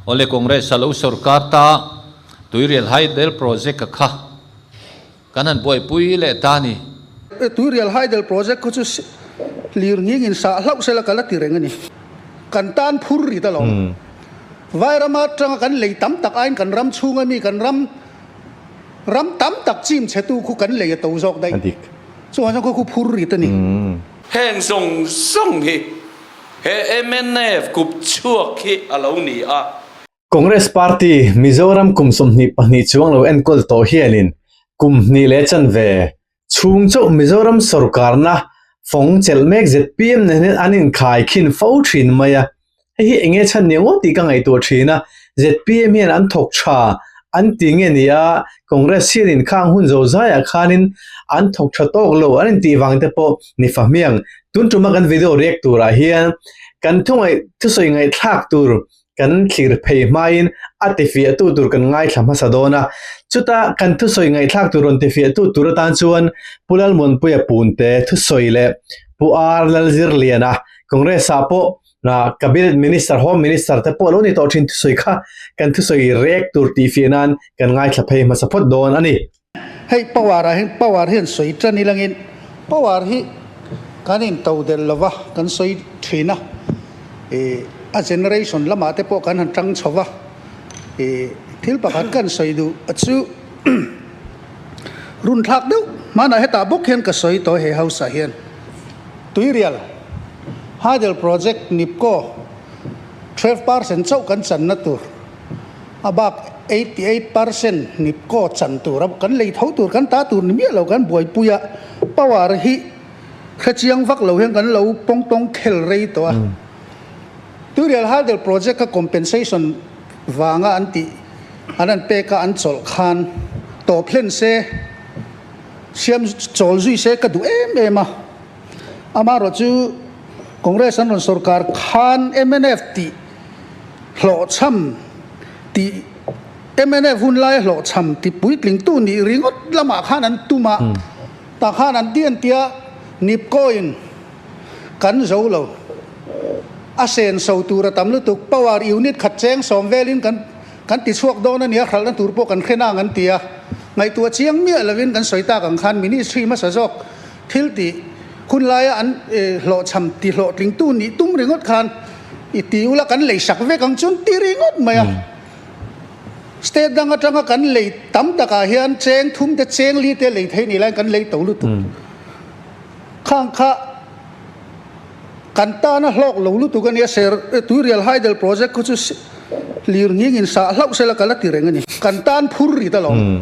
Awle Congress a lo sorkar ta, Tuirial Hydel Project a kha kan han buaipui leh ta a ni. Tuirial Hydel Project khu chu lir nghing in sah hlauh sela ka la ti reng a ni. Kan tan phur rit alawm. Vairama atanga kan lei tam tak aiin kan ram chhunga mi kan ram ram tam tak chim chhetu khu kan lei a to zawk daih. Chuvang chuan khu khu phur rit a ni. Heng zawng zawng hi he mnf kup chhuak hi a lo ni a. Congress Party Mizoram kum 22 chuang lo enkawl tawh hianin kum hnih leh chanve chhung chauh Mizoram sorkarna fawng chelh mek zpm nen hian an inkhai khin fo thin mai a. Hei hi enge chhan ni ngawt tih ka ngaihtuah thin a, zpm hian an thawk tha an ti nge ni a, Congress hianin khang hun zo zaiah khanin an thawk tha tawk lo an intih vang te pawh ni fahmiang. Tun tuma kan video react turah hian kan thungaih thusawi ngaihthlak tur kan thlir phei hmain a tifiahtu tur kan ngaithla hmasa dawn a, chuta kan thusawi ngaihthlak tur rawn tifiahtu tur atan chuan Pu Lalmuanpuia Punte thusawi leh Pu R Lalzirliana Congress-ah pawh Cabinet Minister, Home Minister te pawh lo ni tawh thin thusawi kha kan thusawi rek tur tihfiah nan kan ngaithla phei hmasa phawt dawn a ni. Hei power ah hian power hian sawi tan ilangin power hi kan in to del lova kan sawi thin a, ih a generation lamah te pawh kan han tang chho va, ih thil pakhat kan sawi duh a chu run thlak deuh hmanah hetah bawk hian ka sawi tawh he house ah hian Tuirial Hydel Project Nipco 12% chauh kan channa tur. A bak 88% Nipco chan tur a kan lei tho tur kan ta tur ni miah lo kan buaipui a, power hi hrechiang vak lo hian kan lo pawng tawng khel rei tawh a. Tuirial Hydel Project kha compensation vanga an tih an an pek a an chawlh khan tawp hlen se siam chawl zui se ka duh em em a. Amaherawh chu Congress an rawn sorkar khan mnf tih Hlawhchham tih mnf hun laia hlawhchham ti puitlingtu nih ringawt lamah khan an tum a, tah khan an ti an tia Nipco-in kan zo lo, a senso tur a tam lutuk, power unit khat cheng sawm velin kan kan ti chhuak dawn a nia, hralhna tur pawh kan hre nang an ti a, ngaihtuah chiang miah lovin kan sawi tak ang khan ministry hmasa zawk thil tih hun laia an hlawhchham ti hlawhtlingtu nih tum ringawt khan I ti ula kan lei sak vek ang chuan ti ringawt mai a. State dang atanga kan lei tam takah hian cheng thum te cheng li te lei thei ni laiin kan lei to lutuk. Khang kha kan tana hlawk lo lutuk a nia ser Tuirial Hydel Project khu chu lir nghing in sah hlauh sela ka la ti reng a ni. Kan tan phur rit alawm.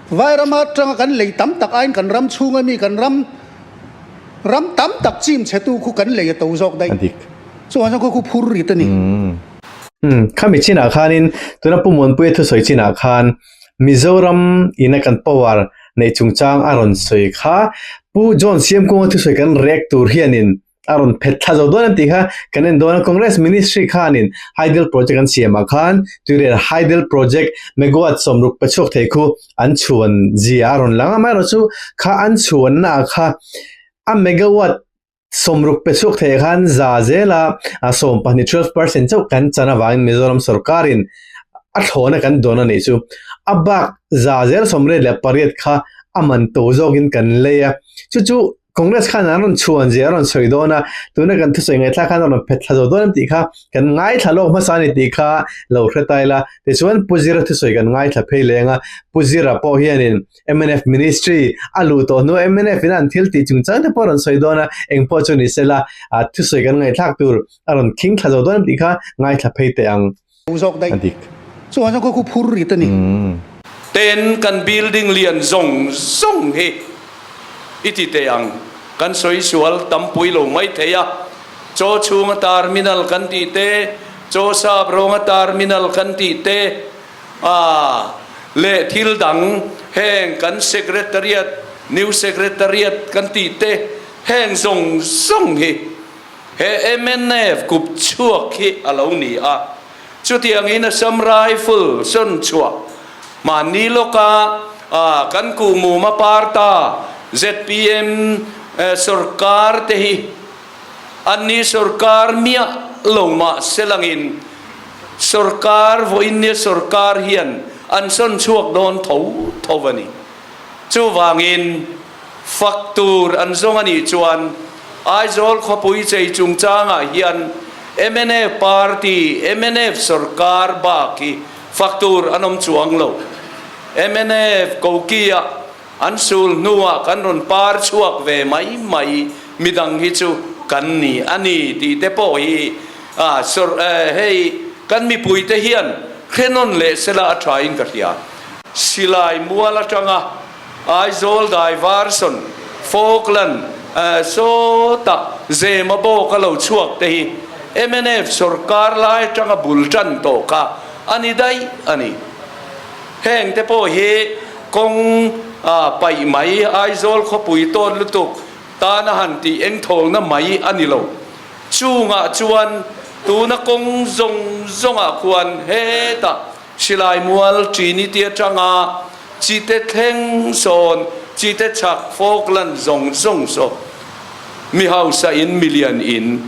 Vairama atanga kan lei tam tak aiin kan ram chhunga mi kan ram Ram tam tak chim chhetu khu kan lei a to zawk daih. Chuvang chuan khu khu phur rit a ni. Khami chinah khanin tuna Pu Muanpuia thusawi chinah khan Mizoram ina kan power neih chungchang a rawn sawi kha Pu John Siamkunga thusawi kan rek tur hianin a rawn phet thla zo dawn em tih kha kan en dawn a. Congress Ministry khanin Hydel Project an siamah khan Tuirial Hydel Project megawatt 60 pe chhuak thei khu an chhuan zia a rawn lang a, amaherawh chu kha an chhuanna ah kha a megawatt 60 pe chhuak thei khan za zela a 12 12% chauh kan chan avangin Mizoram sorkarin a thlawna kan dawn a nih chu a bak za zel 88 kha a man to zawkin kan lei a, chu chu Congress khan an rawn chhuan zia a rawn sawi dawn a, tuna kan thusawi ngaihthlak khan a rawn phet thla zo dawn em tih kha kan ngaithla lawk hmasa a ni tih kha lo hre ta ila. Tichuan Pu Zira thusawi kan ngaithla phei leng a, Pu Zira pawh hianin mnf Ministry a luh tawh hnuah mnf in an thil tih chungchang te pawh a rawn sawi dawn a, eng pawh chu ni sela thusawi kan ngaihthlak tur a rawn khing thla zo dawn em tih kha ngaithla phei teh ang. Zawk daih. Chuvang chuan khu phur rit a ni. Ten kan building lian zawng zawng hi i ti teh ang. Kan sawi sual tampui lo mai thei a. Chaw chhunga terminal kan tih te, chaw sap rawnga terminal kan tih te, ah leh thil dang heng kan secretariat, new secretariat kan tih te, heng zawng zawng hi He mnf kup chhuak hi a lo ni a, chutiangin Assam Rifle sawn chhuah mahni lawka kan kuhmum a par ta zpm sorkar te hi anni sorkar miah lo mah selangin. Sorkar vawiinnia sorkar hian an sawn chhuak dawn tho tho a ni. Chuvangin fak tur an zawng a nih chuan Aizawl khawpui chei chungchangah hian mnf party, mnf sorkar bak hi fak tur an awm chuang lo. Mnf koki-ah An sul hnuah kan rawn par chhuak ve mai mai, midang hi chu kan ni a ni tih te pawh hi sawr hei kan mipuite hian hrenawn leh sela a thain ka hria. Silai mual atanga Aizawl Diversion, Falkland, sawta Zema bawk a lo chhuak te hi mnf sawrkar lai atanga bul tan tawh kha a ni daih a ni. Heng te pawh hi kawng paih mai, Aizawl khawpui tawt lutuk tana han tih engthawlna mai a ni lo. Chungah chuan tuna kawng zawng zawngah khuan hetah Silai mual Trinity atanga Chite thleng sawn Chite chhak Falkland zawng zawng saw mi hausa in milian in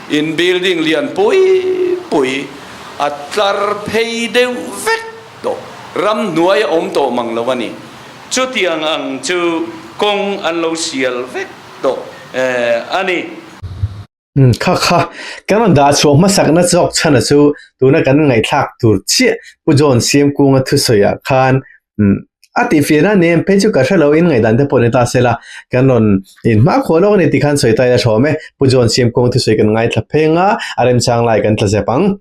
in building lian pui pui a tlar phei deuh vek tawh. Ramhnuai a awm tawh mang lo a ni. Chutiang ang chu kawng an lo sial vek tawh a ni. Kha kha, kan rawn dah chhuah hmasakna zawk chhana chu tuna kan ngaihthlak tur chiah Pu John Siamkunga thusawiah khan a tihfiahna nen phei chu ka hre lo in ngaihdan te pawh ni ta se la, kan rawn inhmakhua lawk a ni tikhan sawi ta ila hrawm e. Pu John Siamkunga thusawi kan ngaithla pheng a, a remchang lai kan tla zep ang.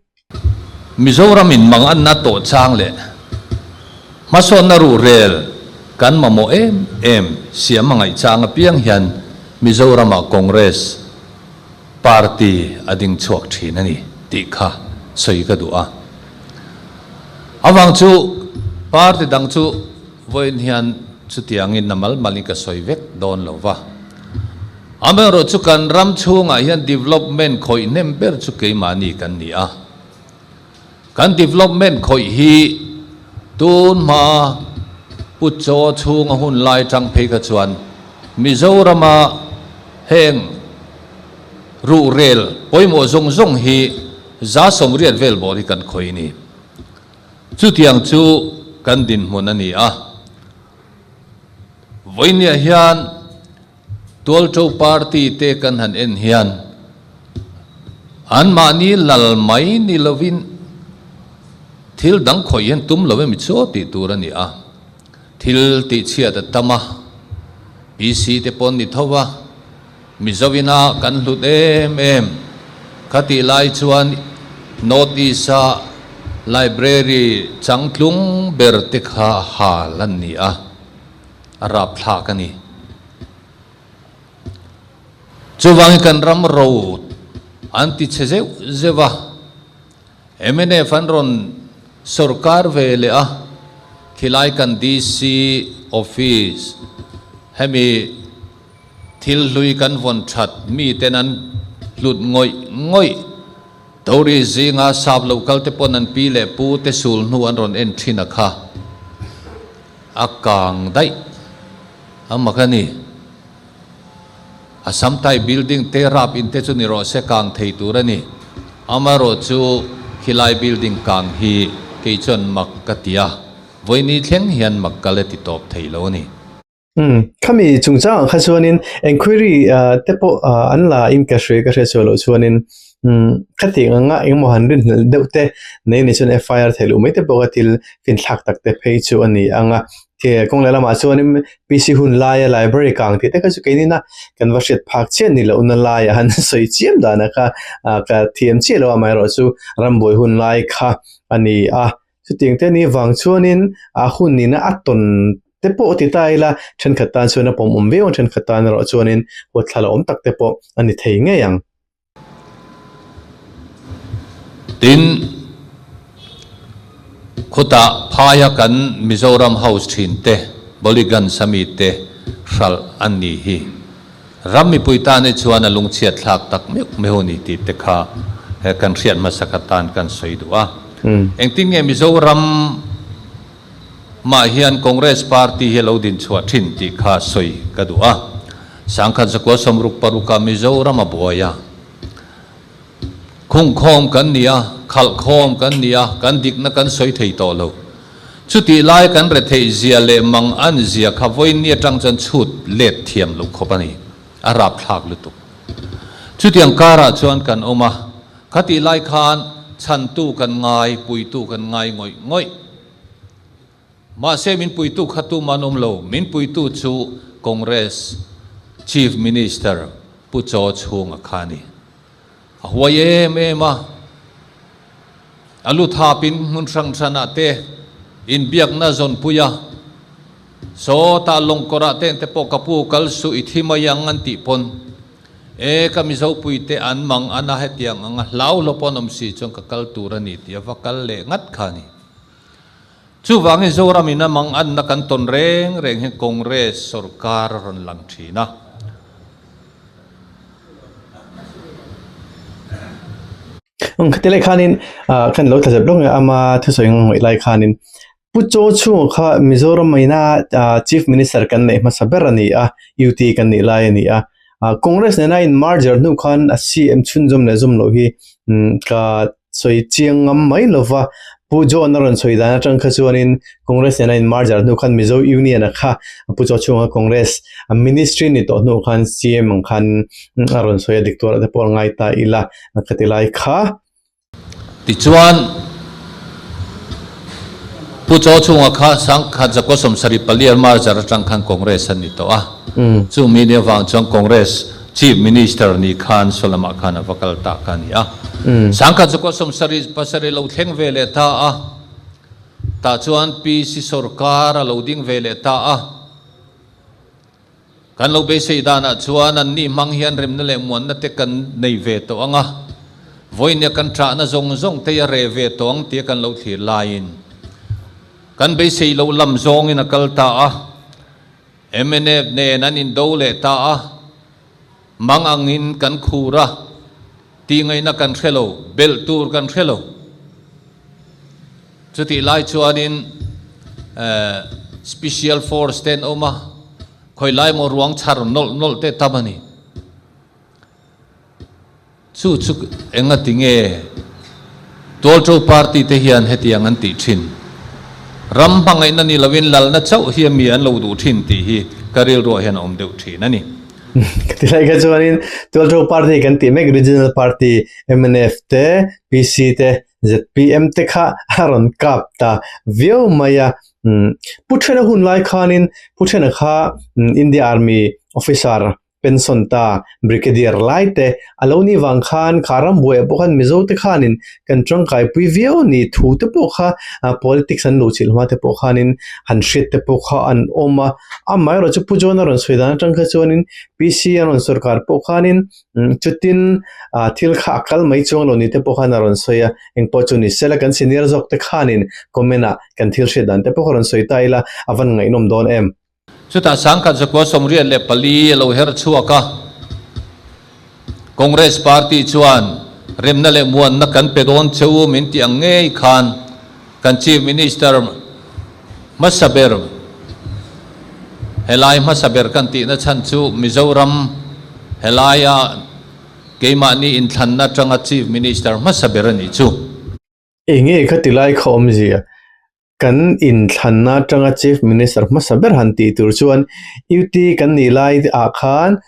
Mizoram in mang anna tawh chang leh hmasawnna ruhrel kan mamawh em em siam a ngaih chang apiang hian Mizoram ah Congress party a ding chhuak thin a ni tih kha sawi ka duh a. Avang chu party dang chu vawiin hian chutiangin na mal malin ka sawi vek dawn lo va. Amaherawh chu kan ram chhungah hian development khawih hnem ber chu keimahni kan ni a. Kan development khawih hi tun hma Pu Chaw chhunga hun lai tang phei kha chuan Mizorama heng ruhrel pawimawh zawng zawng hi 80% vel bawr hi kan khawih a ni. Chutiang chu kan dinhmun a ni a. Vawinia hian Tualṭo party te kan han en hian anmahni lal mai ni lovin thil dang khawih hian tum lo emi chu tih tur a ni a, thil tihchhiat a tam a, PC te pawn ni tho va, Mizo ina kan hlut em em khatih lai chuan North East a Library changtlung ber te kha hal an ni a. A rapthlak a ni. Chuvangin kan ram ro an ti chhe zeuh zeuh a, mnf an rawn sorkar ve leh a, khilai kan DC office hemi thil hlui kan vawn that miten an hlut ngawih ngawih Tori zinga sap lo kal te pawn an pi leh pu te sul hnu an rawn en thin a kha. A kang daih a mak a ni. Assam Thai building te rap in te chu ni rawh se kang thei tur a ni. Amaherawh chu khilai building kang hi kei chuan mak ka ti a, vawiini thleng hian mak ka la ti tawp thei lo a ni. Umm, khami chungchangah kha chuanin enquiry te pawh an la in ka hria ka hriat chhuah loh chuanin umm khatiang anga engemaw han rinhlelh deuh te nei ni chuan FIR theih loh mai te pawh kha thil finthlak tak te phei chu a ni ang a, thil kawng leh lamah chuanin PC hun laia library kang tih te kha chu keinin a kan va hriat phak chiah ni lohna laiah han sawi chiam dan a kha ka thiam chiah lo a amaherawhchu rambuai hun lai kha a ni a. Chutiang te ni vang chuanin a hun nihna a tawn te pawh ti ta ila thenkhat tan chuan a pawm awm viau ang, thenkhat tan erawh chuanin huatthlala awm tak te pawh a ni thei ngei ang. Tin, khutah phaia kan Mizoram House thin te, Boliganj a mi te hralh an ni hi. Ram mipui tan hi chuan a lungchhiat thlak tak meuh meuh a ni tih te kha kan hriat hmasa kha tan kan sawi duh a. Engtin nge Mizoram mah hian Congress party hi a lo din chhuah thin tih kha sawi ka duh a. Sangkhat zakua 66 ah Mizoram a buai a. Khungkhawm kan ni a. khalh khawm kan ni a, kan dikna kan sawi thei tawh lo. Chutih lai kan retheih zia leh mang an zia kha vawiin atang chuan chhut let thiam loh khawp a ni. A rapthlak lutuk. Chutiang karah chuan kan awm a, khatih lai khan chhantu kan ngai, puitu kan ngai ngawih ngawih. Mahse min puitu kha tum an awm lo, min puitu chu Congress Chief Minister Pu Chaw Chhunga kha a ni. A huai em em a, a lu thapin hmun hrang hranah te inbiakna zawnpui a, sawtah lawngkawrah te te pawh ka pu kal suh i thi mai ang an tih pawn, e ka Mizopui te an mang an a hetiang ang a hlau hlawp an awm si chuan ka kal tur a ni tih a va kal leh ngat kha a ni. Chuvangin Zoramin a mang anna kan tawn reng reng hian Congress sorkar a rawn lang thin a. Umm khati lai khanin kan lo tla zep lawk nge ama thusawi ngawih lai khanin Pu Chaw chhunga kha Mizoram ina Chief Minister kan neih hmasa ber a ni a, UT kan nih lai a ni a. Congress nena in merger hnu khan a CM chhunzawm leh zawm loh hi ka sawi chiang ngam mai lo va, Pu John a rawn sawi dan atang kha chuanin Congress nena in merger hnu khan Mizo Union a kha Pu Chaw chhunga Congress Ministry ni tawh hnu khan CM ang khan a rawn sawi a dik tur ah te pawh a ngai ta ila ka ti lai kha. Tichuan, Pu Chaw chhunga kha Sangkhat Zakua 74 an merger atang khan Congress an ni tawh a, chu mi nia vang chuan Congress Chief Minister ni khan saw lamah khan a va kal ta kha a ni a. 1970 lo thleng ve leh ta a, tah chuan PC sorkar a lo ding ve leh ta a. Kan lo beisei danah chuan an nih hmang hian remna leh muanna te kan nei ve tawh ang a, vawinia kan ṭahna zawng zawng te a reh ve tawh ang tia kan lo thlir laiin kan beisei loh lam zawngin a kal ta a. Mnf nen an indo leh ta a, mang angin kan khur a, tihngaihna kan hre lo, belh tur kan hre lo. Chutih lai chuanin Special Force te an awm a, khawi lai maw ruang chhar nawlh nawlh te tam a ni. Chu chu enga ti nge Tualṭo party te hian hetiang an tih ṭhin? Ram hmangaihna ni loin lalna chauh hi mi an lo duh ṭhin tih hi ka rilruah hian a awm deuh ṭhin a ni. Ka ti lai kha chuanin Tualṭo party kan tih mek Regional Party mnf te, PC te, zpm te kha a rawn kap ta viau mai a. Pu Ṭhena hun lai khanin Pu Ṭhena kha India Army officer pension ta Brigadier lai te a lo nih vang khan kha rambuaiah pawh khan Mizo te khanin kan tangkaipui viau a ni thu te pawh kha politics an luh chilh hma te pawh khanin han hriat te pawh kha an awm a, amaherawh chu Pu John a rawn sawi dan atang kha chuanin PC a rawn sorkar pawh khanin chutin thil kha a kal mai chuang lo ni te pawh khan a rawn sawi a, engpawh chu ni sela kan senior zawk te khanin comment ah kan thil hriat dan te pawh kha rawn sawi ta ila a van ngaihnawm dawn em. Chutah 1984 a lo her chhuak a, Congress Party chuan remna leh muanna kan pe dawn che u min tih ang ngei khan kan Chief Minister hmasa ber, helai hmasa ber kan tihna chhan chu Mizoram helaia keimahni inthlanna atanga Chief Minister hmasa ber a nih chu. Enge khatilai kha awmzia? Kan inthlanna atanga Chief Minister hmasa ber han tih tur chuan UT kan nih lai ah khan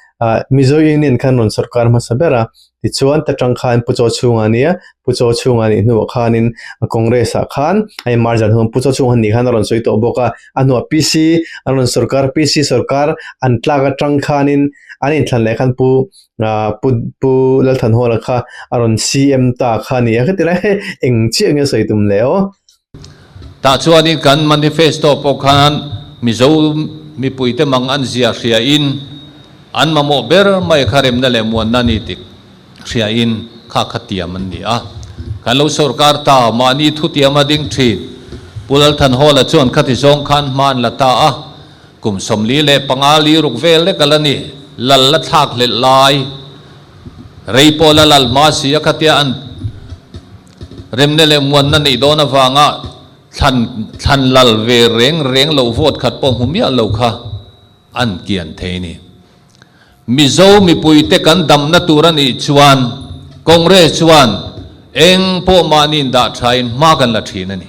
Mizo Union khan rawn sorkar hmasa ber a, tichuan ta tang khan Pu Chaw Chhunga a nia, Pu Chaw Chhunga nih hnuah khanin Congress ah khan a in merger hnuah Pu Chaw Chhunga nih khan a rawn sawi tawh bawk a, a hnuah PC an rawn sorkar, PC sorkar an tlak atang khanin an inthlan leh khan Pu Pu Pu Lalthanhawla kha a rawn CM ta kha a ni a, khati lai eng chiah nge sawi tum le aw. Tah chuanin kan manifesto pawh khan Mizo mipuite mang an zia hriain an mamawh ber mai kha remna leh muanna ni tik hriain kha kha tiam an ni a. Kan lo sorkar ta mahni thutiam a ding thin. Pu Lalthanhawla chuan khati zawng khan hma an la ta a, kum 45 li ruk vel lek a la ni, lal la thlak hlelh lai rei pawh la lal hma si a khatia an Remna leh muanna neih dawn avanga thlan thlan lal ve reng reng loh vote khat pawh hmu miah lo kha an kian thei ni. Mizo mipuite kan damna tur a nih chuan Congress chuan Eng pawh mahni indah thain hma kan la thin a ni.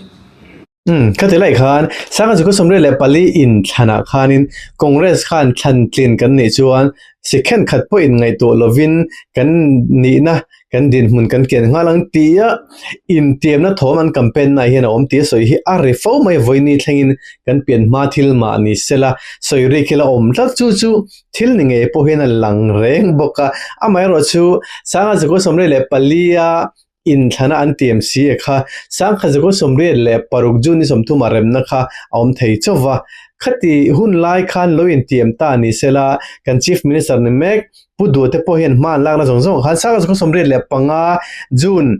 Umm, ka ti laih khan Sangha Zukhaw 34 inthlanah khanin Congress khan thlan tlin kan nih chuan sikhen khat pawh inngaihtuah lovin kan nihna kan dinhmun kan kian nghal ang tia intiamna thawm an campaign naah hian a awm tih a sawi hi a ri fo mai vawiini thlengin kan pian hma thil mah ni sela sawi rik hi la awm tlat chu chu thil ni ngei pawh hian a lang reng bawk a amaherawh chu Sangha Zukhaw 34 a Inthlana an tiam si e kha, Sangkhat zakua 86 June ni 30 a remna kha a awm thei chauh va. Khati hun lai khan lo intiam ta ni sela, kan Chief Minister ni mek Pu Duh te pawh hian hma an lakna zawng zawng ah khan Sangkhat zakua 85 June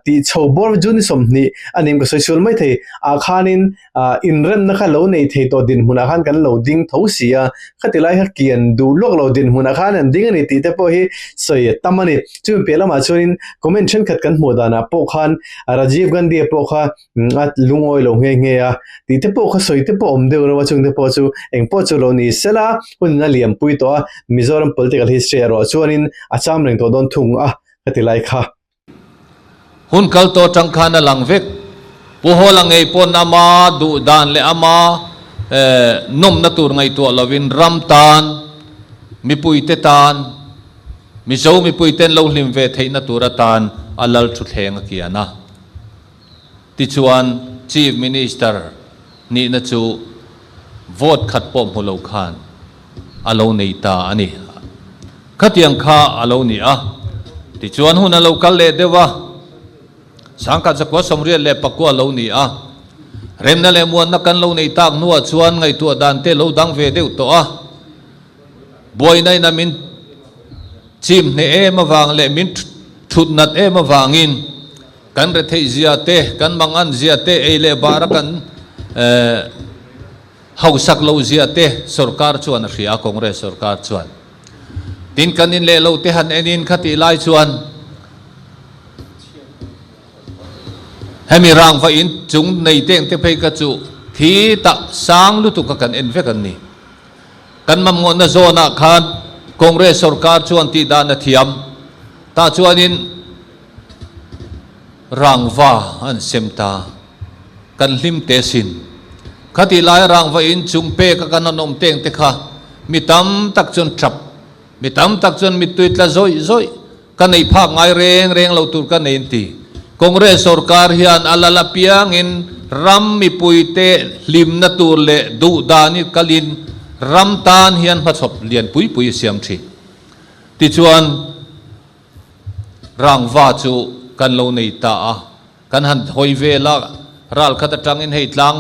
tih chho bawr June ni 20 a nim ka sawi sual mai thei ah khanin inremna kha lo nei thei tawh dinhmunah khan kan lo ding tho si a, khati lai kha kian duh lawk lo dinhmunah khan an ding a ni tih te pawh hi sawi a tam a ni. Chumi piah lamah chuanin comment thenkhat kan hmuh danah pawh khan Rajiv Gandhi-a pawh kha a lungawi lo nghe nghe a tih te pawh kha sawi te pawh awm deuh reuh a, chung te pawh chu eng pawh chu lo ni sela hun a liampui tawh a, Mizoram political history erawh chuanin a cham reng tawh dawn thung a khati lai kha. Hun kal tawh atang khan a lang vek. Pu Hawla ngei pawn ama duh dan leh ama nawmna tur ngaihtuah lovin ram tan, mipuite tan, Mizo mipuiten lo hlim ve theihna tur atan a lal thuthleng a kian a. Tichuan Chief Minister nihna chu vote khat pawh hmu lo khan a lo nei ta a ni. Khatiang kha a lo ni a. Tichuan hun a lo kal leh deuh a, Sangkhat zakua 84 a lo ni a. Remna leh muanna kan lo nei tak hnuah chuan ngaihtuah dan te lo dang ve deuh tawh a. Buaina in a min chim hneh em avang leh min thut nat em avangin kan retheih zia te, kan mangan zia te, ei leh bara kan hausak lo zia te sorkar chuan a hria a, Congress sorkar chuan. Tin, kan in leh lo te han en in khatih lai chuan hemi rangva in chung nei teng te phei kha chu thi tak sang lutuk a kan en vek an ni. Kan mamngawhna zawnah khan Congress sorkar chuan tih dan a thiam. Tah chuanin rangva an sem ta. Kan hlim te sin. Khatih laia rangva in chung pek a kan han awm teng te kha mi tam tak chuan tap, mi tam tak chuan mittui tla zawih zawih ka neih phak ngai reng reng lo tur ka nei an ti. Congress sorkar hian a lal apiangin ram mipuite hlimna tur leh duhdan i kalin ram tan hian hmachhawp lian pui pui a siam thin. Tichuan rangva chu kan lo nei ta a. Kan han hawi vel a, ral khat atangin hei tlang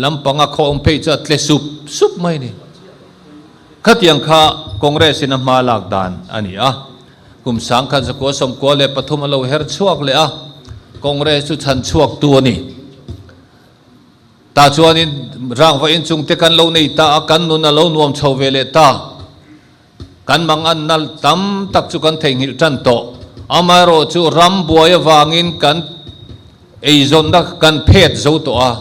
lampanga khaw awm phei chu a tle sup sup mai a ni. Khatiang kha Congress in a hma lak dan a ni a, kum 1993 a lo her chhuak leh a, Congress chu chhan chhuak tu a ni. Tah chuanin rangva inchung te kan lo nei ta a, kan nun a lo nuam chho ve leh ta. Kan manganna tam tak chu kan theihnghilh tan tawh. Amaherawh chu ram buai avangin kan eizawnna kan phet zo tawh a,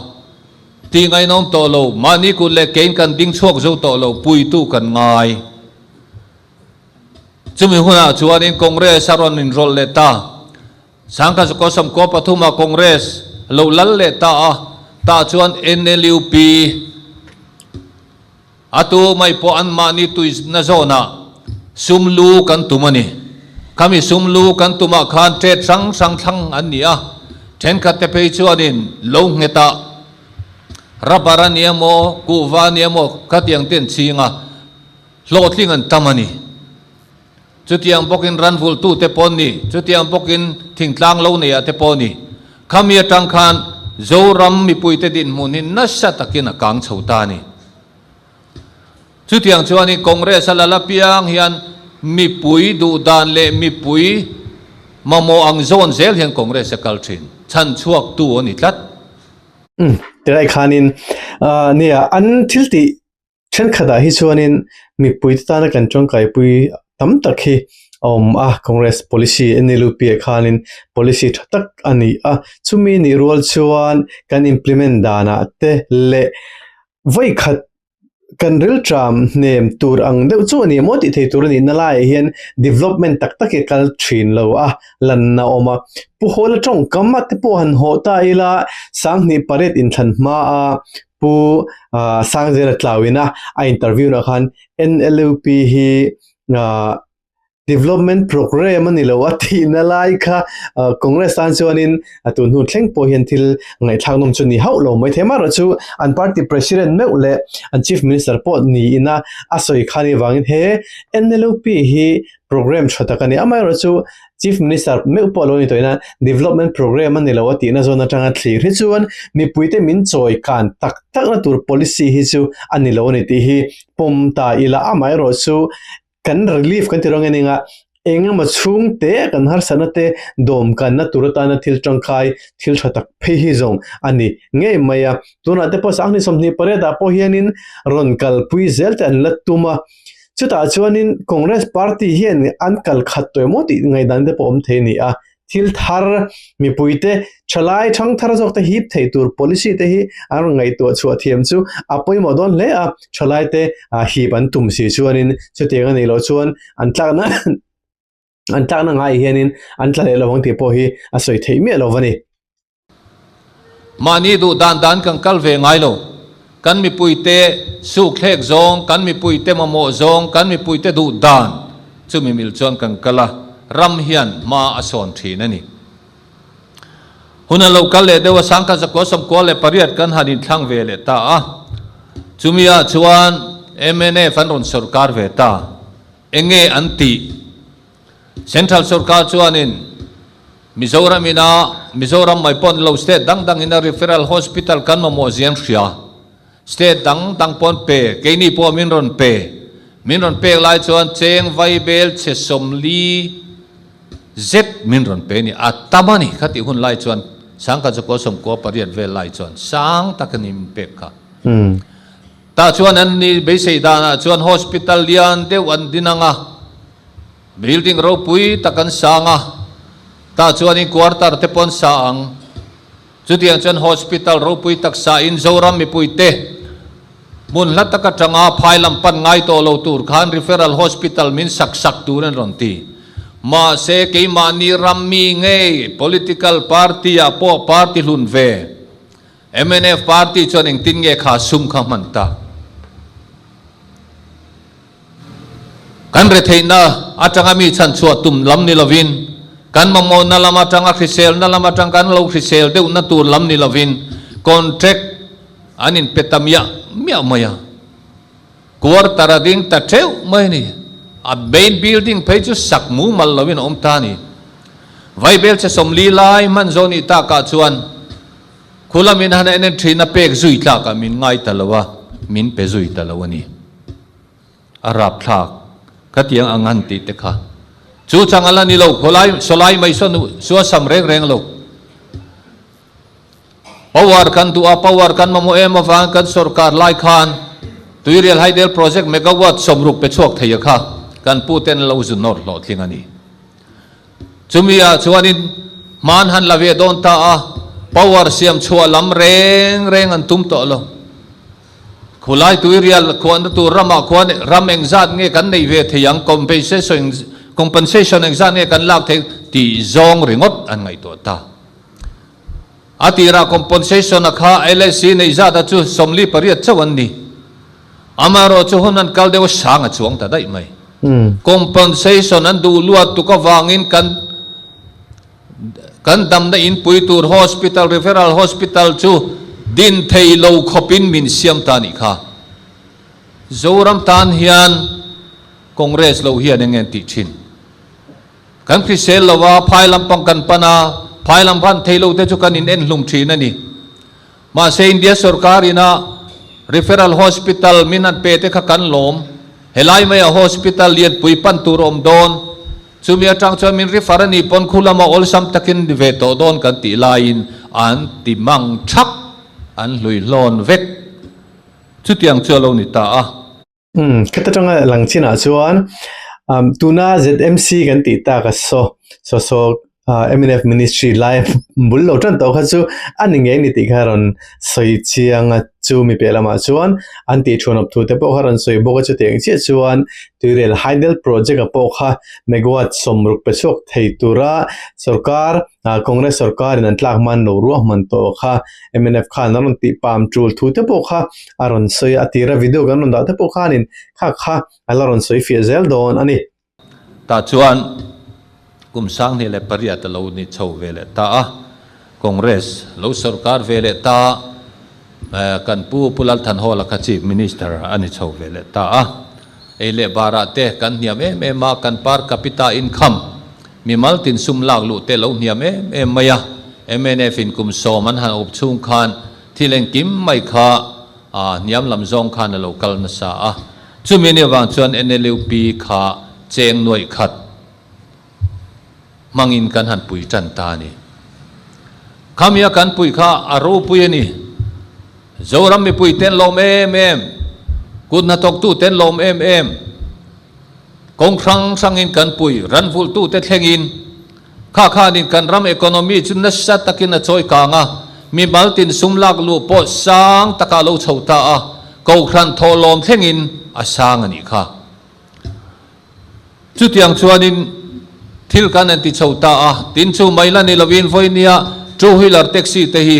tih ngainawm tawh lo, mahni kut leh kein kan ding chhuak zo tawh lo, puitu kan ngai. Chumi hunah chuanin Congress a rawn inrawlh leh ta. Sangkhat zakua 93 ah Congress lo lal leh ta a, tah chuan NLUP, A tu mai pawh anmahni tuina zawnah sum lu kan tum a ni. Khami sum lu kan tumah khan ṭet hrang hrang thlang an ni a, ṭhenkhatte phei chuanin lo nghetah rubber a ni emaw, kuhva a ni emaw khatiang te an ching a, hlawhtling an tam a ni. Chutiang bawkin ranvulhtute pawh an ni, chutiang bawkin thingtlang lo neiah te pawh a ni. Khami atang khan Zoram mipuite dinhmun hi nasa takin a kang chho ta a ni. Chutiang chuanin Congress a lal apiang hian mipui duhdan leh mipui mamawh ang zawn zel hian Congress a kal thin. Chhan chhuaktu a ni tlat. Umm, tilai khanin nia an thil tih Thenkhatah hi chuanin mipuite tana kan tangkaipui tam tak hi a awm a, Congress policy NLUP ah khanin policy tha tak a ni a, chumi nih rual chuan kan implement danah te leh vawikhat. Kan rilṭam hnem tur ang deuh chu a ni maw tih thei tur a nihna laiah hian development tak tak hi a kal thin lo a, lanna a awm a. Pu Hawla tawngkam a te pawh han hawh ta ila Sanghnih pariat inthlan hma a Pu Sangzela Tlauina a interview na khan NLUP hi Development programme a ni lo a tihna lai kha Congress tan chuanin a tun hnu thleng pawh hian thil ngaihthlak nawm chu ni hauh lo mai thei. Amaherawh chu an party president meuh leh an chief minister pawh niin a a sawi kha ni vangin he NLUP hi programme tha tak a ni. Amaherawh chu chief minister meuh pawh a lo ni tawhin a development programme a ni lo a tihna zawn atanga thlir hi chuan mipuite min chawi kan tak takna tur policy hi chu a ni lo a ni tih hi pawm ta ila. Amaherawh chu Kan relief kan ti rawng en enga engemaw chhungte kan harsatna te dawm kanna tur atana thil tangkai thil tha tak phei hi zawng a ni ngei mai a. Tunah te pawh Sanghnih 28 ah pawh hianin rawn kalpui zel te an la tum a. Chutah chuanin Congress party hian an kal khat tawh emaw tih ngaihdan te pawh awm thei a ni a. Thil thar, mipuite thalai thangthar zawkte hip theih tur policy te hi an rawn ngaihtuah chhuah thiam chu a pawimawh dawn hle a, thalaite hip an tum si chuanin chutiang a nih loh chuan an tlakna an tlakna ngaiah hianin an tla leh lo ang tih pawh hi a sawi theih miah lo a ni. Mahni duh dan dan kan kal ve ngai lo. Kan mipuite sukthlek zawng, kan mipuite mamawh zawng, kan mipuite duh dan chumi mil chuan kan kal a, ram hian hma a sawn thin a ni. Hun a lo kal leh deuh a, Sangkhat zakua 98 kan han inthlang ve leh ta a, chumi ah chuan mnf an rawn sawrkar ve ta. Enge an tih? Central sawrkar chuanin Mizoram ina Mizoram mai pawn lo state dang dang ina referral hospital kan mamawh zian hria. State dang dang pawn pe, keini pawh min rawn pe. Min rawn pek lai chuan cheng vaibel chhe 40 zet min rawn pe a ni. A tam a ni khatih hun lai chuan Sangkhat zakua 98 vel lai chuan sang tak a ni min pek kha. Tah chuan an ni beisei danah chuan hospital lian deuh an din ang a, building ropui tak an sang a, tah chuanin quarter te pawh an sa ang. Chutiang chuan hospital ropui tak sain Zoram mipuite hmun hla tak atanga phai lam pan ngai tawh lo tur khan referral hospital min sak sak tur an rawn ti. Mahse keimahni ram mi ngei political party ah pawh party hlun ve. Mnf party chuan engtin nge kha sum kha hman ta? Kan retheihna atanga mi chhanchhuah tum lam ni lovin, kan mamawhna lam atanga hriselna lam atang kan lo hrisel deuhna tur lam ni lovin contract an inpe ta miah miah mai a. Quarter a ding ta teuh mai a ni. A main building phei chu sak mumal lovin a awm ta a ni. Vaibel che 40 lai hman zawh nih takah chuan Khu lamin han en en thin a pek zui tlak ah min ngai ta lo a, min pe zui ta lo a ni. A rapthlak khatiang ang han tih te kha. Chu chang a la ni lo, khawlai sawlai mai sawn sua sam reng reng lo. Power kan duh a, power kan mamawh em avang kan sorkar lai khan Tuirial Hydel Project megawatt 60 pe chhuak thei a kha kan pu ten lo zu nawr hlawhtling a ni. Chumi ah chuanin hman han la ve dawn ta a, power siam chhuah lam reng reng an tum tawh lo. Khulai tuirial khuahna tur ramah khuan ram engzat nge kan neih ve thei ang, compensation compensation engzat nge kan lak thei tih zawng ringawt an ngaihtuah ta. A tirah compensation a kha LSC neih zat a chu 48 chauh an ni. Amaherawhchu hun an kal deuh a sang a chuang ta daih mai. Compensation an duh luat tuk avangin kan kan damna inpui tur hospital, referral hospital chu din thei lo khawpin min siam ta nih kha. Zoram tan hian Congress lo hian eng nge an tih thin? Kan hrisel lo a, phai lampang kan pan a, phai lam han thei lo te chu kan in en hlum thin a ni. Mahse India sorkar ina Referral Hospital min han pe te kha kan lawm. Helai maia hospital lianpui pan tur awm dawn. Chumi atang chuan min refer a nih pawn khu lama awlsam takin ni ve tawh dawn kan tih laiin an ti mang thak, an hlui hlawn vek. Chutiang chu a lo ni ta a. Umm, khata tanga lang chinah chuan tuna ZMC kan tih tak a saw, saw saw. Mnf ministry lai bul lo tan tawh kha chu a ni ngei a ni tih kha a rawn sawi chiang a, chu mi piah lamah chuan an tih thuanawp thu te pawh kha a rawn sawi bawk a, chutiang chiah chuan Tuirial Hydel project ah pawh kha megawatt sawmruk pe chhuak thei tura sorkar Congress sorkar in an tlak hman lo ruahman tawh kha mnf khan a rawn tih pam tul thu te pawh kha a rawn sawi a, a tira video kan rawn dah te pawh khanin kha kha a la rawn sawi fiah zel dawn a ni. Tah chuan kum 2008 a lo ni chho ve leh ta a, Congress lo sorkar ve leh ta, kan pu Pu Lalthanhawla kha Chief Minister a ni chho ve leh ta a. Ei leh barah te kan hniam em em a, kan per capita income, mimal tin sum lak luh te lo hniam em em mai a, mnf in kum sawm an han up chhung khan thil engkim mai kha hniam lam zawng khan a lo kal nasa a. Chumi ni avang chuan NLUP kha cheng nuaih khat hmangin kan han pui tan ta a ni. Khamia kan pui kha a ropui a ni. Zoram mipui ten lawm em em, kut hnathawktu ten lawm em em, kawng hrang hrangin kan pui, ranvulhtute thlengin Kha khanin kan ram economy chu nasa takin a chawi kang a, mimal tin sum lak luh pawh sang takah a lo chho ta a, kohhran thawhlawm thlengin a sang a nih kha. Chutiang chuanin thil kan en ti chho ta a, tin chu mai la ni lovin vawinia two wheeler taxi te hi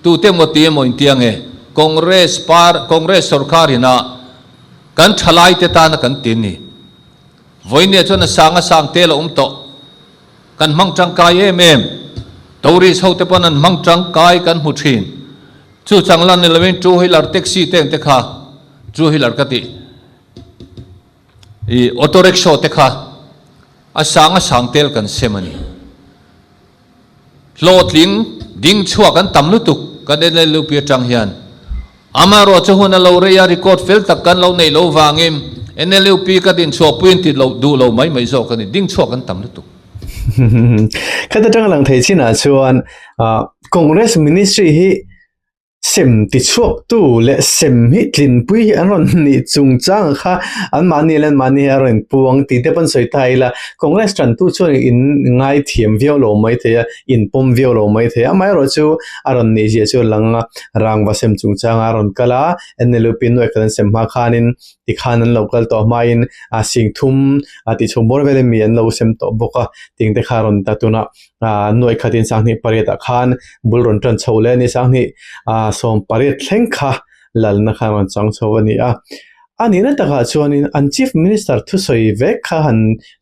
tute emaw ti emaw intia nge Congress par Congress sorkar ina kan thalai te tana kan tin ni. Vawinia chuan a sang a sang tel a awm tawh. Kan hmang tangkai em em. Tourist ho te pawn an hmang tangkai kan hmu thin. Chu chang lan ni lovin two wheeler taxi te ang te kha, two wheeler ka tih, ih auto rickshaw te kha a sang a sang tel kan sem a ni. Hlawhtling ding chhuak an tam lutuk kan NLUP atang hian. Amaherawhchu hun a lo rei a, record fel tak kan lo neih loh vangin NLUP ka din chhuahpui an ti lo duh lo mai mai zawk a ni, ding chhuak an tam lutuk. Khat atanga lang thei chinah chuan Congress Ministry hi Sem tichhuaktu leh sem hi tlinpui hi an rawn nih chungchang kha anmahni leh anmahni hi a rawn puang tih te pawn sawi ta ila, Congress tantu chuan in ngaithiam viau lo mai thei a, in pawm viau lo mai thei a, amaherawh chu a rawn nih zia chu a lang a, rangva sem chungchanga a rawn kal a, NLUP nuai khat an sem hma khanin tikhan an lo kal tawh hmain a singthum a tih chhung bawr velin mi an lo sem tawh bawk a, ting te kha a rawn ta tunah. ah nuaih khatin 2008 ah khan bul rawn tan chho leh a ni 2018 thleng kha lalna khan rawn chang chho a ni a a nihna takah chuanin an chief minister thusawi vek kha han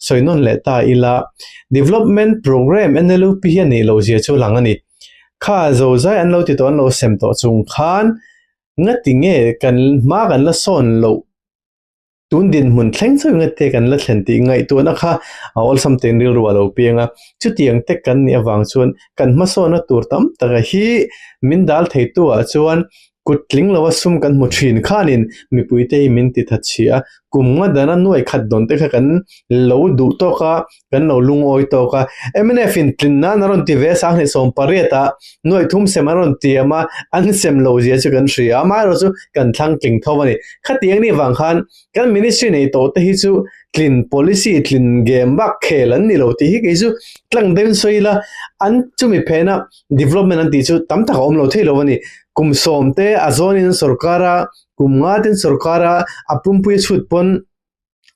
sawi nawn leh ta ila development programme NLUP hi a nih loh zia chu lang a ni kha zozai an lo ti tawh an lo sem tawh chung khan ngati nge kan hma kan la sawn loh. Tun dinhmun thleng chauh nge te kan la thlen tih ngaihtuahna kha a awlsam tein rilru a lo piang a, chutiang te kan nih avang chuan kan hmasawnna tur tam taka hi min dal theitu ah chuan kut tling lova sum kan hmu thin khanin mipuite hi min ti that chhi a, kum nga dana nuai khat dawn te kha kan lo duh tawk a, kan lo lungawi tawk a. Mnf in tlin nan a rawn ti ve a, 2018 ah nuai thum sem a rawn tiam a, an sem lo zia chu kan hria a, amaherawh chu kan thlang tling tho a ni. Khatiang nih vang khan kan ministry nei tawh te hi chu tlin policy tlin game bak khel an ni lo tih hi kei chu tlang deuhin sawi ila an chumi phena development an tih chu tam tak a awm lo thei lo a ni. Kum sawm te a zawnin an sorkar a, kum nga ten sorkar a, a pumpui a chhut pawn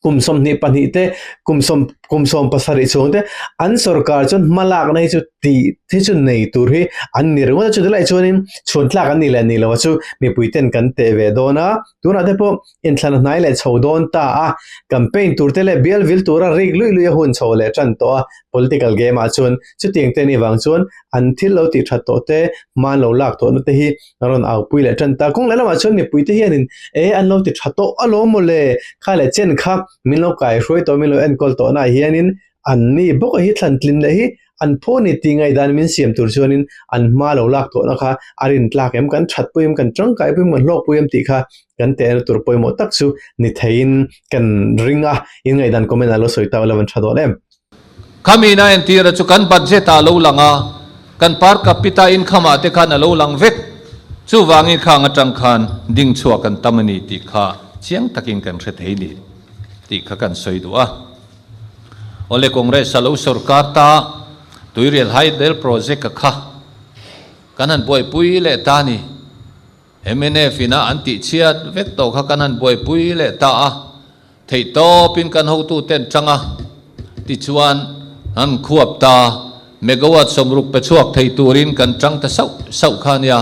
kum 22 te kum sawm kum sawm pasarih chhung te an sorkar chuan hma lakna hi chu tih hi chu nei tur hi an ni ringawt a chuti lai chuanin chhuan tlak an nih leh nih loh chu mipui ten kan teh ve dawn a tunah te pawh inthlan a hnai leh chho dawn ta a campaign tur te leh bial vil tura rik luih luih a hun chho leh tan tawh a political game ah chuan chutiang te anih vang chuan an thil lo tih that tawh te hma an lo lak tawhna te hi a rawn aupui leh tan ta. Kawng leh lamah chuan mipuite hianin e an lo ti tha tawh alawm mawle, kha leh chen kha min lo kaihruai tawh min lo enkawl tawh naah hianin an ni bawk a hi thlan tlin leh hi an phaw ni tih ngaihdan min siam tur chuanin an hma lo lak tawhna kha a rin tlak em, kan that pui em, kan tangkai pui em, kan hlawk pui em tih kha kan tehna tur pawimawh tak chu ni theiin kan ring a, in ngaihdan comment ah lo sawi ta ula van tha dawn em. Khami na entira chu kan budget ah a lo lang a, kan per capita income ah te khan a lo lang vek. Chuvangin khang atang khan ding chhuak kan tam a ni tih kha chiang takin kan hre thei ni tih kha kan sawi duh a. Awle Congress a lo sorkar ta. Tuirial Hydel Project-a kha kan han buaipui leh ta a ni. Mnf ina an tihchhiat vek tawh kha kan han buaipui leh ta a, theihtawpin kan hotuten tang a, tichuan an khuap ta, megawatt 60 pe chhuak thei turin kan tang ta sauh sauh kha a nia,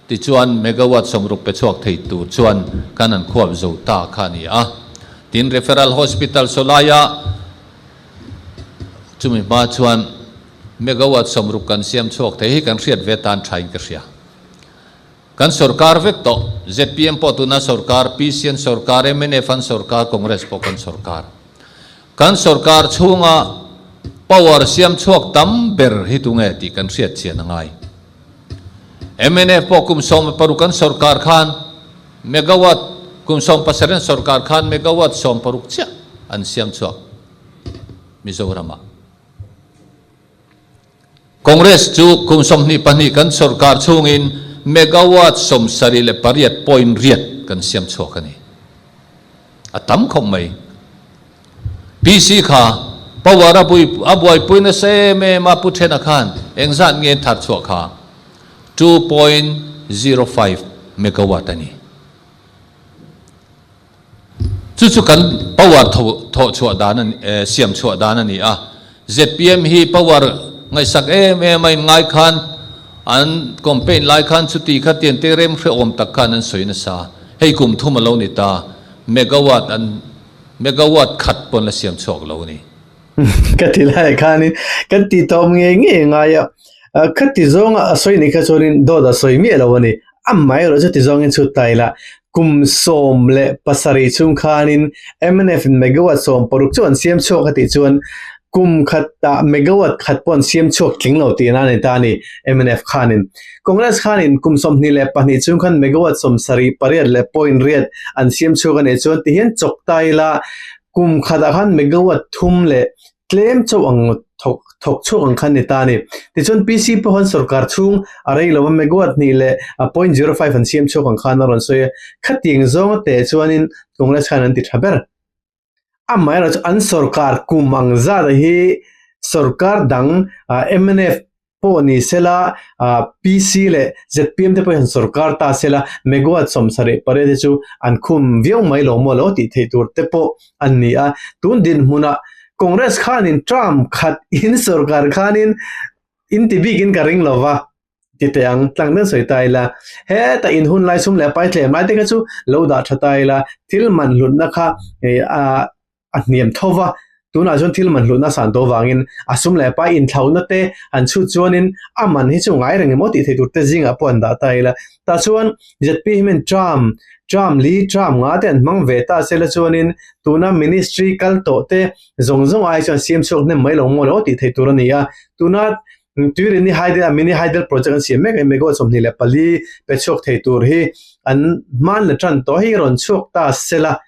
tichuan megawatt 60 pe chhuak thei tur chuan kan han khuap zo ta kha a ni a. Tin, Referral Hospital sawlaia chumi hma chuan megawatt 60 kan siam chhuak thei hi kan hriat ve tan thain ka hria. Kan sorkar vek tawh. Zpm pawh tuna sorkar, PC an sorkar, mnf an sorkar, Congress pawh kan sorkar. Kan sorkar chhunga power siam chhuak tam ber hi tunge tih kan hriat chian a ngai. Mnf pawh kum 16 an sorkar khan megawatt, kum 17 an sorkar khan megawatt 60 chiah an siam chhuak Mizoramah. Congress chu kum 22 kan sorkar chhungin megawatt 78.8 kan siam chhuak a ni. A tam khawp mai. PC kha power a bui a buaipui nasa em em a Pu Thena khan engzat nge thar chhuah kha 2.05 megawatt a ni. Chu chu kan power thawh chhuah dan a ni, siam chhuah dan a ni a. Zpm hi power ngaihsak em em a inngai khan an campaign lai khan chuti kha tian te rem hrehawm tak khan an sawi nasa. Hei kum thum a lo ni ta, megawatt an megawatt khat pawn la siam chhuak lo a ni. Ka ti lai khanin kan ti tawp ngei ngei ngai a, khati zawnga a sawi ni kha chuanin dawt a sawi miah lo a ni. Amaherawh chu ti zawngin chhut ta ila, kum 17 chhung khanin mnf in megawatt 60 chu an siam chhuak a tih chuan kum khatah megawatt khat pawh an siam chhuak tling lo tihna a ni ta a ni mnf khanin. Congress khanin kum 22 chhung khan megawatt 78 leh point riat an siam chhuak a nih chuan tihian chawk ta ila kum khatah khan megawatt thum leh Tlem chauh ang thawk thawk chhuak ang khan ni ta a ni. Tichuan PC pawh han sorkar chhung a rei lo a, megawatt hnih leh a point zero five an siam chhuak ang khan a rawn sawi a. Khatiang zawnga teh chuanin Congress khan an ti tha ber. Amaherawhchu chu an sorkar kum ang zat hi sorkar dang mnf pawh ni sela, PC leh zpm te pawh hian sorkar ta sela, megawatt 78 te chu an khum viau mai lo maw lo tih theih tur te pawh an ni a. Tun dinhmunah Congress khanin term khat in sorkar khanin in ti bikin ka ring lo va ti teh ang, tlang deuh sawi ta ila. Heta in hun lai sum leh pai tlem lai te kha chu lo dah tha ta ila, thil man hlutna kha a a hniam tho va, tunah chuan thil man hlutna san tawh vangin a sum leh pai inthlauhna te han chhut chuanin a man hi chu ngai reng emaw tih theih tur te zingah pawh an dah ta ila. Tah chuan zpm hian term, term li, term nga te an hmang ve ta sela chuanin tuna ministry kal tawh te zawng zawng ai chuan siam chhuak hnem mai lo maw lo tih theih tur a ni a. Tuna Tuirini Hydel a mini hydel project an siam mek a megawatt 24 pe chhuak thei tur hi an hman la tan tawh hei rawn chhuak ta sela.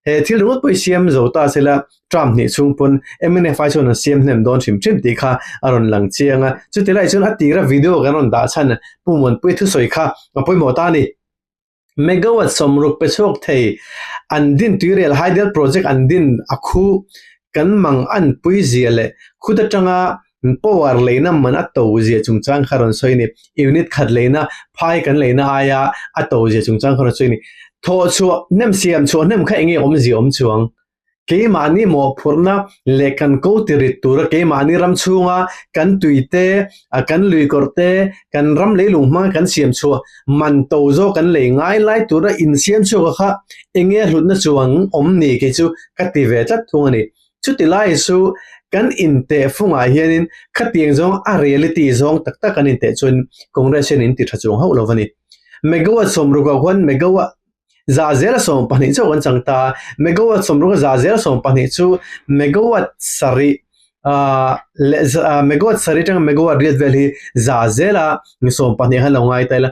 He thil ringawt pawh hi siam zo ta sela term hnih chhung pawn mnf ai chuan an siam hnem dawn hrim hrim tih kha a rawn lang chiang a. Chuti lai chuan a tira video kan rawn dah chhan Pu Muanpuia thusawi kha a pawimawh ta a ni. Megawatt 60 pe chhuak thei an din tuirial hydel project an din a khu kan mang an pui zia leh khut atanga Power leina man a to zia chungchang kha rawn sawi a ni. Unit khat leina, phai kan leina aia a to zia chungchang kha rawn sawi a ni. Thawh chhuah hnem siam chhuah hnem kha enge awmzia awm chuang? Keimahni mawhphurhna leh kan ko ti rit tura keimahni ram chhunga kan tui te, kan luikawrh te, kan ram leilung hmanga kan siam chhuah man to zawk kan lei ngai lai tura insiam chhuak kha enge hlutna chuang awm ni kei chu ka ti ve tlat thung a ni. Chuti lai chu kan inteh fungah hianin khatiang zawng a reality zawng tak tak kan inteh chuan Congress hian in ti tha chuang hauh lo a ni. Megawatt 60 ah khuan megawatt za zela 12 chauh kan chang ta a, megawatt 60 a za zela 12 chu megawatt sarih ah leh megawatt sarih atanga megawatt riat vel hi za zela 12 khan lo ngai ta ila.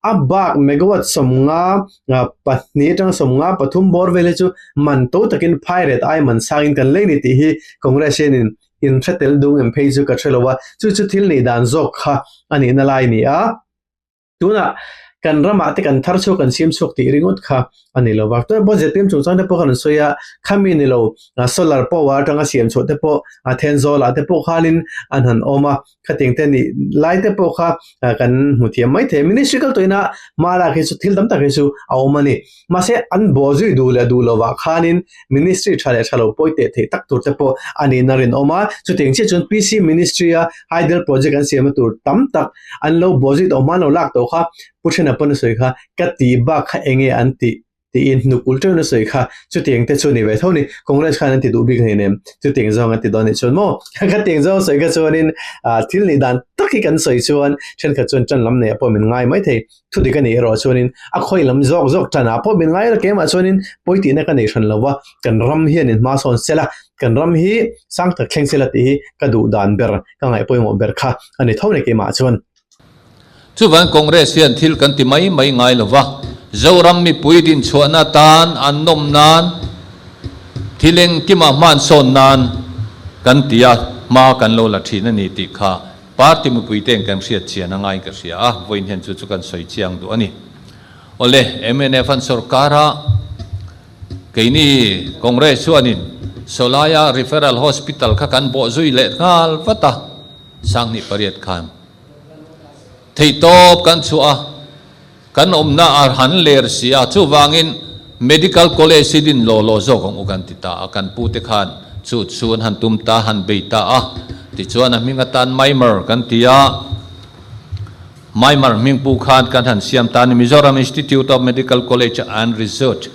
A bak megawatt 52 atanga 53 bawr vel hi chu man to takin phai ret ai man sangin kan lei ni tih hi Congress hianin in hre tel dung em phei chu ka hre lo a, chu chu thil neih dan zawk kha a nihna lai a ni a. Tunah Kan ramah te kan thar chhuak kan siam chhuak tih ringawt kha a ni lo va. Tunah pawh zpm chungchang te pawh khan an sawi a, khami ni lo solar power atanga siam chhuah te pawh Thenzawl ah te pawh khanin an han awm a, khatiang te nih lai te pawh kha kan hmu thiam mai thei. Ministry kal tawhina hma lak hi chu thil tam tak hi chu a awm a ni. Mahse an bawh zui duh leh duh lovah khanin Ministry tha leh tha lo pawi teh theih tak tur te pawh a nihna rinawm a. Chutiang chiah chuan PC Ministry a Hydel Project an siamna tur tam tak an lo bawh zui tawh hma an lo lak tawh kha Pu Thena pawn a sawi kha ka tih bak kha enge an tih tiin hnuk ulh teuhin a sawi kha chutiang te chu a ni ve tho a ni. Congress khan an ti duh bik hleinem em chutiang zawng an ti dawn anih chuan maw khatiang zawng sawi kha chuanin thil nih dan tak hi kan sawi chuan thenkhat chuan tan lam neih ah pawh min ngai maithei. Thu dik a nih erawh chuanin a khawi lam zawk zawk tanah pawh min ngai la keimah chuanin pawi tihna ka nei hran lo va, kan ram hian in hma sawn sela, kan ram hi sang tak thleng sela tih hi ka duh dan ber, ka ngaih pawimawh ber kha a ni tho ni keimah chuan. Chuvang Congress hian thil kan ti mai mai ngai lo va, Zoram mipui dinchhuahna tan an nawm nan thil engkimah hman sawn nan kan ti a, hma kan lo la thin a ni tih kha Party mipuite'n kan hriat chian a ngaiin ka hria a, vawiin hian chu chu kan sawi chiang duh a ni. Awle, mnf an sorkar a, keini Congress chuanin Sawlaia Referral Hospital kha kan bawh zui leh nghal vat a, 2008 khan theihtawp kan chhuah a, kan awmna a han ler si a, chuvangin Medical College hi din law law zawk ang u kan ti ta a, kan pute khan chu chu an han tum ta, han bei ta a, tichuan a hming atan Mymar kan ti a, Mymar hming pu khan kan han siam ta a ni, Mizoram Institute of Medical College and Research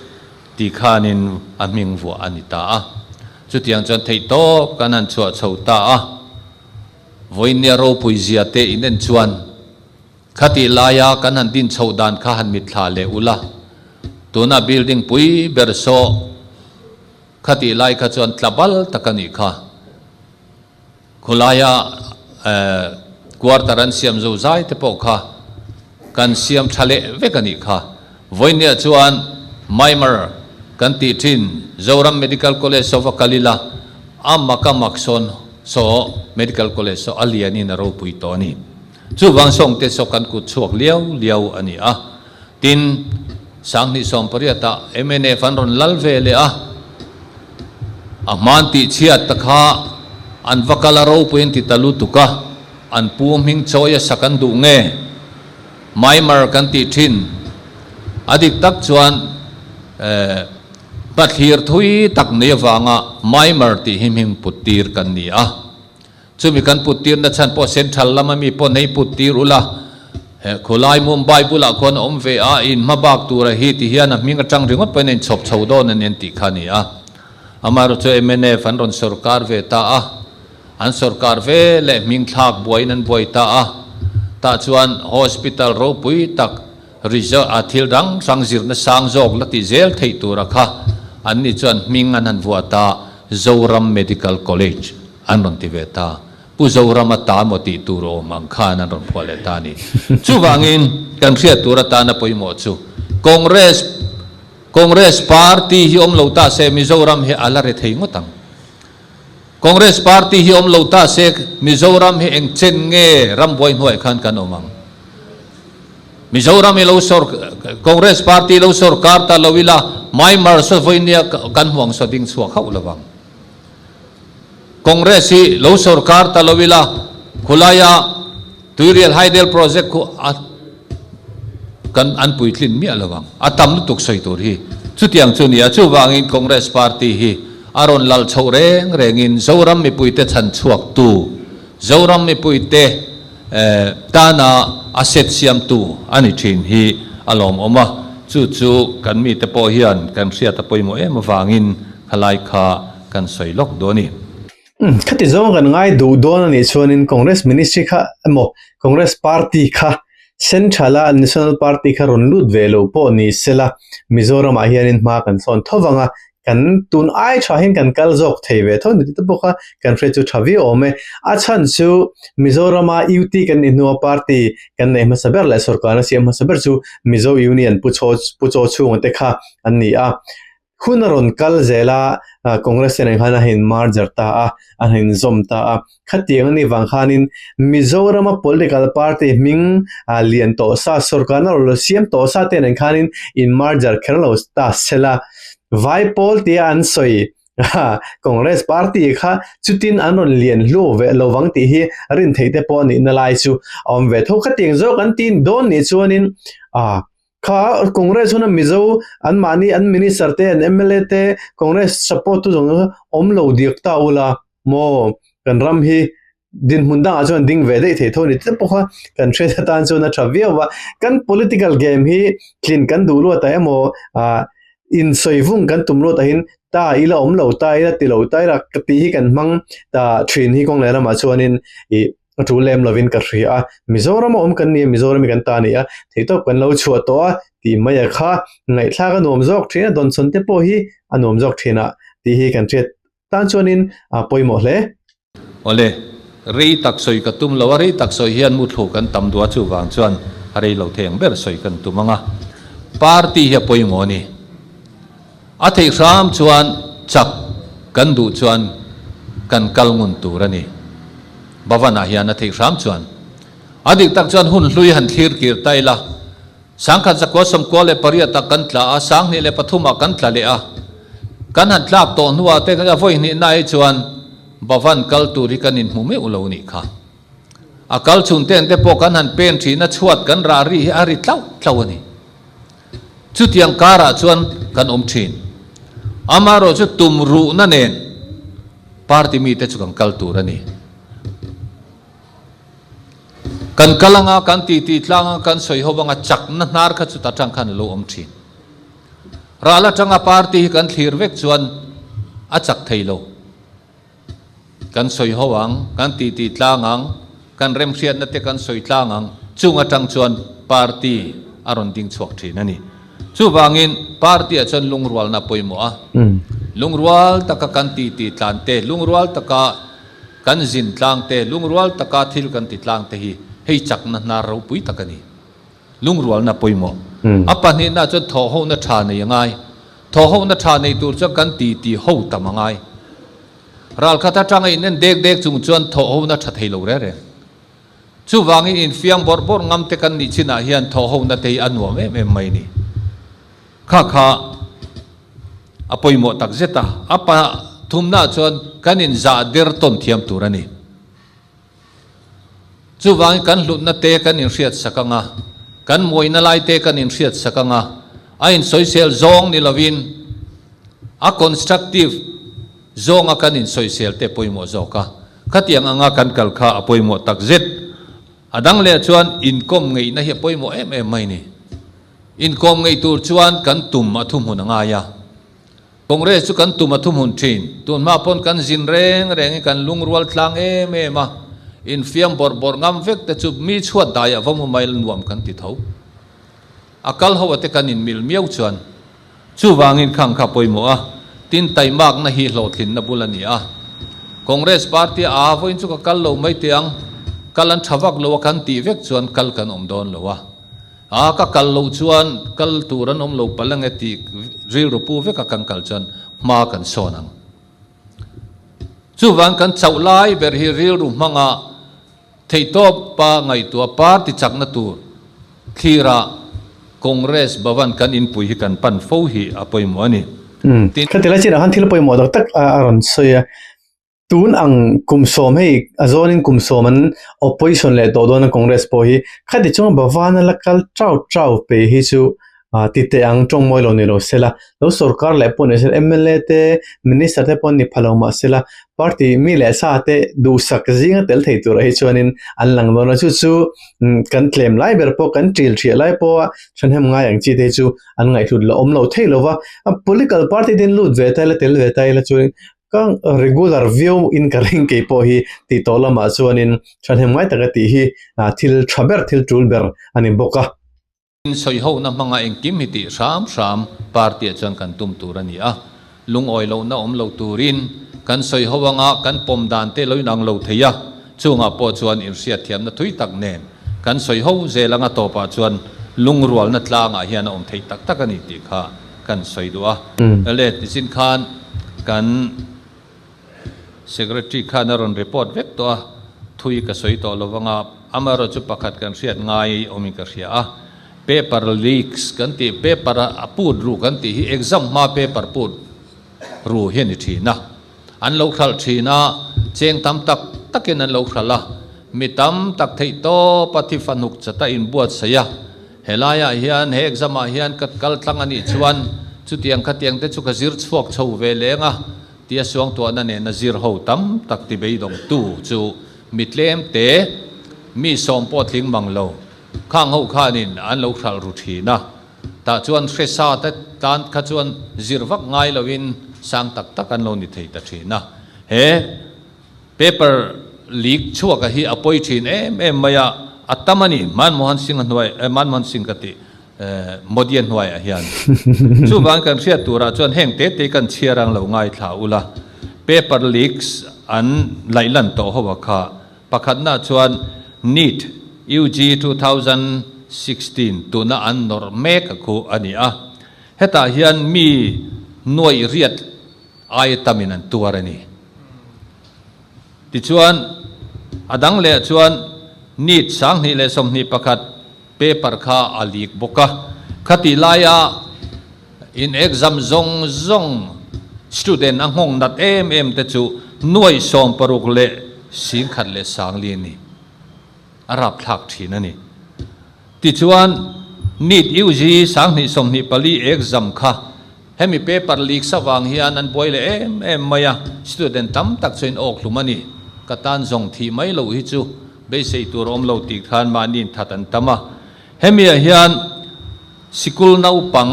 tih khanin a hming vuah a ni ta a, chutiang chuan theihtawp kan han chhuah chho ta a, vawinia ropui zia te inen chuan. Khatih laia kan han din chhoh dan kha han mitthla leh ula, tuna building pui ber saw khatih lai kha chuan tla bal tak a nih kha. Khawlaia quarter an siam zo zai te pawh kha kan siam tha leh vek a nih kha. Vawinia chuan Mymar kan tih thin Zoram Medical College saw va kal ila, a mak a mak sawn saw Medical College saw a lianin a ropui tawh a ni. Chuvang sawngte saw kan kut chhuak liau liau a ni a. Tin, 2018 ah mnf an rawn lal ve leh a, a hman tih chhiat ta kha an va kal a ropui an ti ta lutuk a, an pu hming chawi a sak an duh nge? Mymar kan tih thin. A dik tak chuan hmathlir thui tak nei avanga Mymar tih hi hming put tir kan ni a. Chumi kan put tirna chhan pawh Central lama mi pawh nei put tir ula, he khawlai Mumbai bulah khuan a awm ve a, in hma bak tura hi ti hian a hming atang ringawt pawhin a inchhawp chho dawn a ni an tih kha a ni a. Amaherawh chu mnf an rawn sawrkar ve ta a, an sawrkar ve leh hming thlak buaiin an buai ta a, tah chuan hospital ropui tak result a thil dang hrang zirna sang zawk la tih zel theih tura kha an ni chuan hming an han vuah ta Zoram Medical College. An rawn ti ve ta. Pu Zorama ta maw tih tur awm ang khan an rawn phuah leh ta a ni. Chuvangin kan hriat tur atana pawimawh chu Congress Congress Party hi awm lo ta se Mizoram hi a la re thei ngawt ang. Congress Party hi awm lo ta se Mizoram hi eng chen nge rambuai hnuaiah khan kan awm ang. Mizoram hi lo sawr Congress Party lo sawrkar ta lo ila Myanmar saw vawinia kan hmuang saw ding chhuak hauh lovang. Congress hi lo sorkar ta lo ila, khulaia Tuirial Hydel Project khu a kan an puitlin miah lo ang. A tam lutuk sawi tur hi chutiang chu a ni a, chuvangin Congress Party hi a rawn lal chhoh reng rengin Zoram mipuite chhan chhuaktu, Zoram mipuite tana a set siamtu a ni thin hi a lawmawm a, chu chu kan mite pawh hian kan hriat a pawimawh em avangin khalai kha kan sawi lawk dawn a ni. Umm, khati zawng kan ngai duh dawn a nih chuanin Congress Ministry kha emaw Congress Party kha Central a National Party kha rawn lut ve lo pawh ni sela Mizoramah hianin hma kan sawn tho vang a, kan tun ai tha hian kan kal zawk thei ve tho ni tih te pawh kha kan hriat chu tha viau awm e. A chhan chu Mizorama UT kan nih hnua party kan neih hmasa ber leh sorkarna siam hmasa ber chu Mizo Union Pu Chaw Pu Chaw Chhunga te kha an ni a. Hun a rawn kal zel a, Congress te nen khan a han in merger ta a, a han in zawm ta a. Khatiang a nih vang khanin Mizorama political party hming lian tawh sa, sorkarna rawn lo siam tawh sa te nen khanin in merger kher lo ta sela. Vaipawl tia an sawi Congress party kha chutin an rawn lian hlu ve lo vang tih hi rin theih te pawh a nihna lai chu a awm ve tho. Khatiang zawk an ti dawn nih chuanin kha Congress huna Mizo an mahni an minister te an mla te Congress support tu zawng zawng awm lo diak ta ula maw kan ram hi dinhmun dangah chuan ding ve daih thei tho a ni tlat bawk a, kan hriat atan chuan a tha viau a, kan political game hi tlin kan duh luat ah emaw ah insawi vung kan tum luat ahin ta ila awm lo ta ila ti lo ta ila ka tih hi kan hmang ta thin hi kawng leh lamah chuanin ih a tul lem lovin ka hria a, Mizoram a awm kan ni a, Mizoram hi kan ta a ni a, theihtawp kan lo chhuah tawh a tih mai a kha ngaihthlak a nuam zawk thin a, dawnsawn te pawh hi a nuam zawk thin a tih hi kan hriat tan chuanin a pawimawh hle. Awle, rei tak sawi ka tum lo a, rei tak sawi hian muthlu kan tam duh a, chuvang chuan a rei lo thei ang ber sawi kan tum ang a, party hi a pawimawh a ni. A theih hram chuan chak kan duh chuan kan kal ngun tur a ni. Bhavan-ah hian a theih hram chuan a dik tak chuan hun hlui han thlir kir ta ila, Sangkhat zakua 98 ah kan tla a, 2003 ah kan tla leh a. Kan han tlak tawh hnuah te a vawi hnihna hi chuan Bhavan kal tur hi kan inhmu meuh lo nih kha. A kal chhun ten te pawh kan han pen thin a, chhuat kan rah ri hi a ri tlauh tlauh a ni. Chutiang karah chuan kan awm thin. Amaherawhchu tum ruhna nen party mite chu kan kal tur a ni. Kan kal anga, kan titi tlang anga, kan sawi ho anga chakna hnar kha chuta tang khan a lo awm thin. Ral atanga party hi kan thlir vek chuan a chak thei lo. Kan sawi ho ang, kan titi tlang ang, kan remhriatna te kan sawi tlang ang, chung atang chuan party a rawn ding chhuak thin a ni. Chuvangin party ah chuan lungrualna a pawimawh a, lungrual taka kan titi tlan te, lungrual taka Kan zin tlang te, lungrual taka thil kan ti tlang te hi hei chakna hnar ropui tak a ni. Lungrualna pawimawh. A pahnihna chuan thawhhohna tha nei a ngai. Thawhhohna tha nei tur chuan kan ti ti ho tam a ngai. Ralkhat atanga in en dek dek chung chuan thawhhohna tha thei lo reng reng. Chuvangin infiam bawrh bawrh ngam te kan nih chinah hian thawhhohna te hi a nuam em em mai a ni. Kha kha a pawimawh tak zet a, a pathumnaah chuan kan inzah der tawn thiam tur a ni. Chuvangin kan hlutna te kan inhriat sak ang a, kan mawina lai te kan inhriat sak ang a, a insawisel zawng ni lovin a constructive zawnga kan insawisel te pawimawh zawk a, khatiang anga kan kal kha a pawimawh tak zet. A dang leh chuan inkawm ngeihna hi a pawimawh em em mai ni. Inkawm ngei tur chuan kan tum a thuhmun a ngai a. Congress chu kan tum a thuhmun thin. Tunhma pawn kan zin reng rengin kan lungrual tlang em em a. Infiam bawrh bawrh ngam vek te chu mi chhuat daiah va mu mai nuam kan ti tho. A kal ho ate kan inmil miau chuan chuvangin khang kha pawimawh a, tin taimakna hi hlawhtlinna bul a ni a. Congress party a vawiin chu ka kal lo mai teh ang, kal an tha vak lo a kan tih vek chuan kal kan awm dawn lo a. A ka kal loh chuan kal tur an awm lo palh ange tih rilru pu veka kan kal chuan hma kan sawn ang. Chuvang kan chauh lai ber hi rilru hmanga theihtawpa ngaihtuah party chakna tur thlirah Congress Bhavan kan inpui hi kan pan fo hi a pawimawh a ni. Tin. Khati lai chinah khan thil pawimawh tak tak a rawn sawi a. Tun ang kum sawm hei a zawnin kum sawm an opposition leh tawh dawn a Congress pawh hi khati chunga Bhavan a la kal chau chau pe hi chu ti teh ang tawng mawi lo ni lo se la, lo sorkar leh pawh ni se la mla te minister te pawh an ni pha lo mah se la party mi leh sa te duhsak zinga tel thei turah hi chuanin an lang dawn a chu chu kan tlem lai ber pawh kan ṭil ṭhiah lai pawha thahnem ngai ang chi te hi chu an ngaihhlut la awm lo thei lo va, political party te an lut ve ta ila tel ve ta ila chuan Ka regular viau in ka ring kei pawh hi tih tawh lamah chuanin thahnem ngai taka tih hi thil tha ber thil tul ber a ni bawk a. Insawihohna hmanga engkim hi tih hram hram party ah chuan kan tum tur a ni a, lungawi lohna awm lo turin kan sawiho anga kan pawm dan te lo inang lo thei a, chungah pawh chuan inhriatthiamna thui tak nen kan sawiho zel anga tawpah chuan lungrualna tlangah hian a awm theih tak tak a ni tih kha. kan sawi duh a. Le tichin khan kan Secretary khan a rawn report vek tawh a, thui ka sawi tawh lo vang a, amaherawh chu pakhat kan hriat ngai awmin ka hria a, paper leaks kan tih, paper a put ru kan tih hi exam hma paper put ru hi a ni thin a, an lo hralh thin a, cheng tam tak takin an lo hralh a, mi tam tak theih tawp a thi fahnuk chata inbuatsaih a, helaiah hian he exam ah hian ka kal tlang a nih chuan chutiang khatiang te chu ka zir chhuak chho ve leng a, Tia suangtuahna nena zir ho tam tak ti beidawngtu chu mi tlem te, mi sawm pawh tling mang lo, khang ho khanin an lo hralh ru thin a. Tah chuan hresa te tan kha chuan zir vak ngai loin sang tak tak an lo ni thei ta thin a. He paper leak chhuaka hi a pawi thin em em mai a, a tam a ni. Manmohan Singh a hnuai, Manmohan Singh ka tih. Modi a hnuaiah hian. Chuvang kan hriat turah chuan heng te te kan chhiar ang lo ngaithla ula, paper leaks an laih lan tawh ho a kha. Pakhatna chuan NEET UG 2016 tuna an nawrh mek a khu a ni a. Hetah hian mi nuaih riat aia tamin an tuar a ni. Tichuan a dang leh chuan NEET 2021 Paper kha a leak bawk a, khatih laia in exam zawng zawng student a nghawng nat em em te chu nuaih 60 leh 10,000 leh 40 a ni. A rapthlak thin a ni. Tichuan NEET UG 2024 exam kha hemi paper leaks avang hian an buai leh em em mai a, student tam tak chu in awk hlum a ni. Ka tan zawng thih mai loh hi chu Beisei tur awm lo tih khan mahni inthat an tam a. Hemiah hian sikul naupang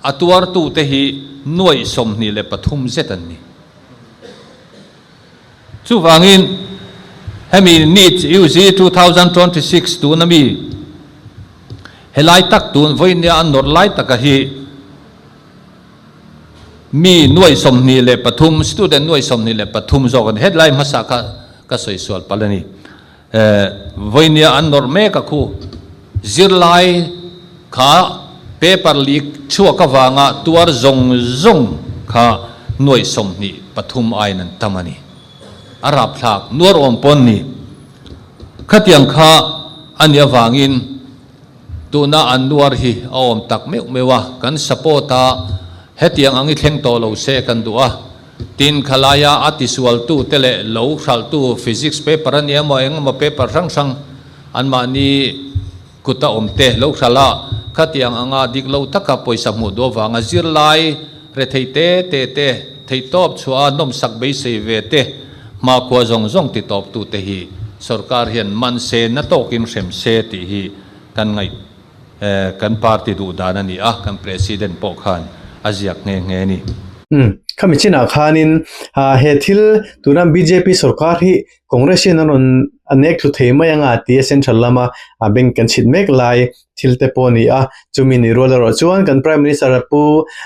a tuartute hi nuaih 23 zet an ni. Chuvangin hemi NEET UG 2026 tuna mi helai tak tun vawinia an nawrh lai taka hi Mi nuaih 23, student nuaih 23 zawk a ni. Headline hmasa kha ka sawi sual palh a ni. Vawinia an nawrh mek a khu. Zirlai kha paper leak chhuak avanga tuar zawng zawng kha nuaih 23 aiin an tam a ni. A rapthlak nuar awm pawn ni. Khatiang kha a nih avangin Tuna an nuar hi a awm tak meuh meuh a, kan support a, hetiang ang i thleng tawh lo se kan duh a. Tin, khalaia a tisualtu te leh lo hralhtu physics paper a nia maw eng emaw paper hrang hrang anmahni kuta awm te lo hralh a, khatiang anga dik lo taka pawisa hmuh duh avanga zirlai rethei te te te theihtawp chhuah a nawmsak beisei ve te hmakhua zawng zawng titawptu te hi sorkar hian man se na tawkin hrem se tih hi kan ngaih kan party duh dan a ni a, kan president pawh khan a ziak nghe nghe a ni. Umm, khami chinah khanin he thil tuna bjp sorkar hi Congress hian an rawn a nek thlu thei mai anga tia central lama bank kan chhit mek lai thil te pawh a ni a, chumi ni rual erawh chuan kan Prime Minister Pu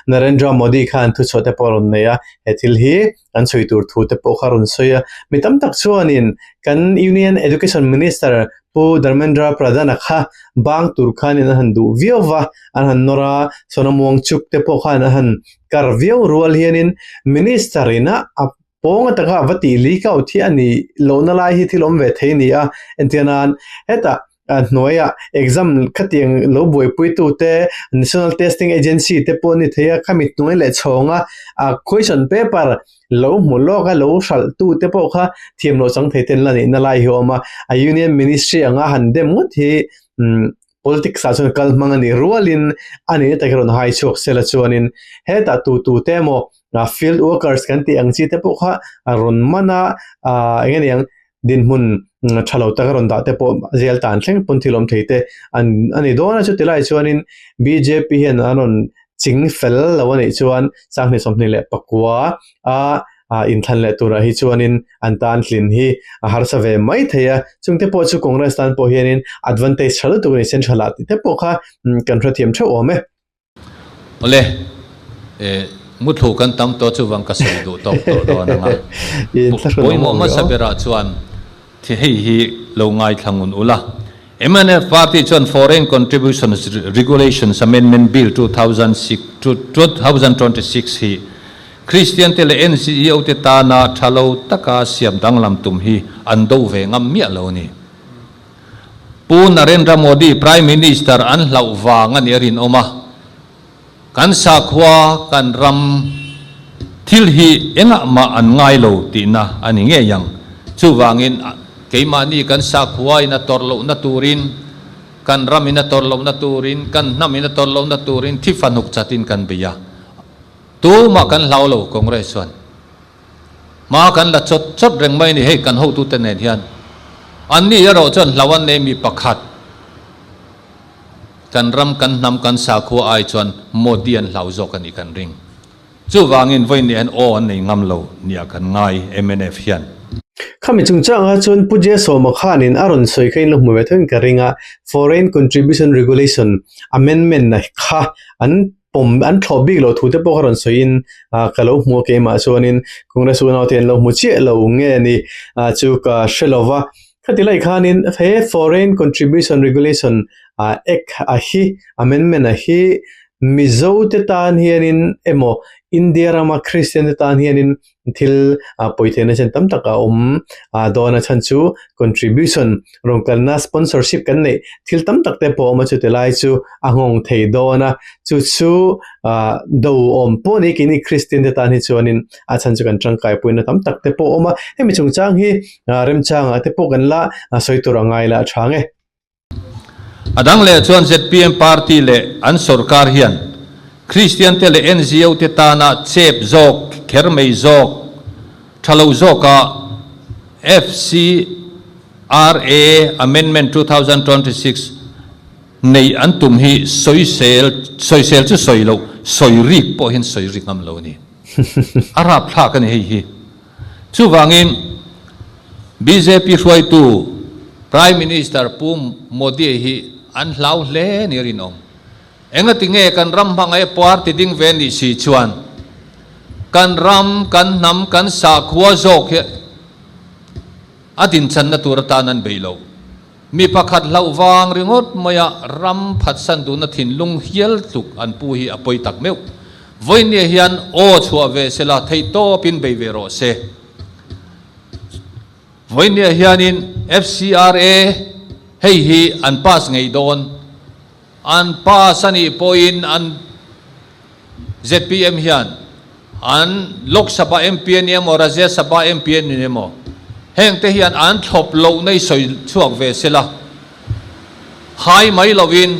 Narendra Modi khan thuchhuah te pawh a rawn nei a, he thil hi an chhui tur thu te pawh kha a rawn sawi a. Mi tam tak chuanin kan Union Education Minister Pu Dharmendra Pradhan-a kha bang tur khanin an han duh viau va, an han nawr a, Sonam Wangchuk te pawh khan an han kar viau rual hianin Minister ina a Pawng ataka va tih leak out hi a nih lohna lai hi thil awm ve thei a ni a, entir nan hetah hnuaiah exam khatiang lo buaipuitu te National Testing Agency te pawh a ni thei a, khami hnuai leh chhawnga question paper lo hmu lawk a lo hralh tu te pawh kha thiam loh chang thei ten la nihna lai hi a awm a, a Union Ministry anga han dem ngawt hi Politics ah chuan kal hmang a nih rualin a nihna tak hi rawn hai chhuak sela chuanin hetah tu tu te emaw field workers kan tih ang chi te pawh kha a rawn man a, ah eng nge niang dinhmun tha lo taka rawn dah te pawh jail tan thleng pawn thil awm thei te an a ni dawn a chuti lai chuanin bjp hian an rawn ching fel lo a nih chuan 2029 a inthlan leh turah hi chuanin an tan hlin hi a harsa ve mai thei a, chungte pawh chu Congress tan pawh hianin advantage tha lutuk a ni central ah tih te pawh kha kan hrethiam theuh awm e. Awle, muthlu kan tam tawh chuvang ka sawi duh tawk tawh dawn ang a. Pawimawh hmasa berah chuan hei hi lo ngaithla ngun ula. Mnf party chuan Foreign Contributions Regulations Amendment Bill 2026 hi Kristian te leh NGO te tana tha lo taka siam danglam tum hi an do ve ngam miah lo a ni. Pu Narendra Modi Prime Minister an hlauh vang a nih a rinawm a, kan sakhua, kan ram thil hi engah mah an ngai lo tihna a ni ngei ang. Chuvangin keimahni kan sakhua in a tawrh lohna turin, kan ram in a tawrh lohna turin, kan hnam in a tawrh lohna turin thi fanuk chatin kan bei a. Tumah kan hlau lo Congress chuan. Hma kan la chawt chawt reng mai a ni hei kan hotute nen hian. Anni erawh chuan hlau an nei mi pakhat. Kan ram, kan hnam, kan sakhua ai chuan Modi an hlau zawk a nih kan ring. Chuvangin vawiin hian aw an nei ngam lo nia kan ngai mnf hian. Khami chungchangah chuan Pu J Sawma khanin a rawn sawi kha in lo hmu ve theuhin ka ring a, Foreign Contribution Regulation Amendment kha an pawm an thlawh bik loh thu te pawh kha rawn sawiin ah ka lo hmu a keimah chuanin Congress unau te an lo hmu chiah lo nge ni ah chu ka hre lo va khati lai khanin he Foreign Contribution Regulation ah Act a hi amendment a hi Mizo te tan hianin emaw India rama Christian te tan hianin thil pawi theihna chen tam tak a awm dawn a chhan chu contribution rawn kalna sponsorship kan neih thil tam tak te pawh a awm a chuti lai chu a nghawng thei dawn a chu chu ah do awm pawh ni keini Christian te tan hi chuanin a chhan chu kan tangkai puina tam tak te pawh a awm a hemi chungchang hi remchangah te pawh kan la sawi tur a ngai la a tha ang e. A dang leh chuan zpm party leh an sorkar hian Kristian te leh NGO te tana chep zawk, kher mai zawk, tha lo zawka FCRA Amendment 2026 nei an tum hi sawisel, sawisel chu sawi loh, sawi rik pawh hian sawi rik ngam lo a ni. A rapthlak a ni hei hi. Chuvangin, bjp hruaitu Prime Minister Pu Modi hi an hlau hle ni rinawm. Engati nge kan ram hmangaih party ding ve nih si chuan kan ram, kan hnam, kan sakhua zawk hi a dinchanna tur atan an bei lo. Mi pakhat hlauh vang ringawt maia ram phatsan duhna thinlung hial tluk an pu hi a pawi tak meuh. Vawinia hian aw chhuah ve sela theihtawpin bei ve rawh se. Vawinia hianin FCRA hei hi an pass ngei dawn. An pass a nih pawhin an zpm hian an Lok Sabha MP a ni emaw, Rajya Sabha MP a ni emaw, hengte hian an thlawp lohna i sawi chhuak ve sela, hai mai lovin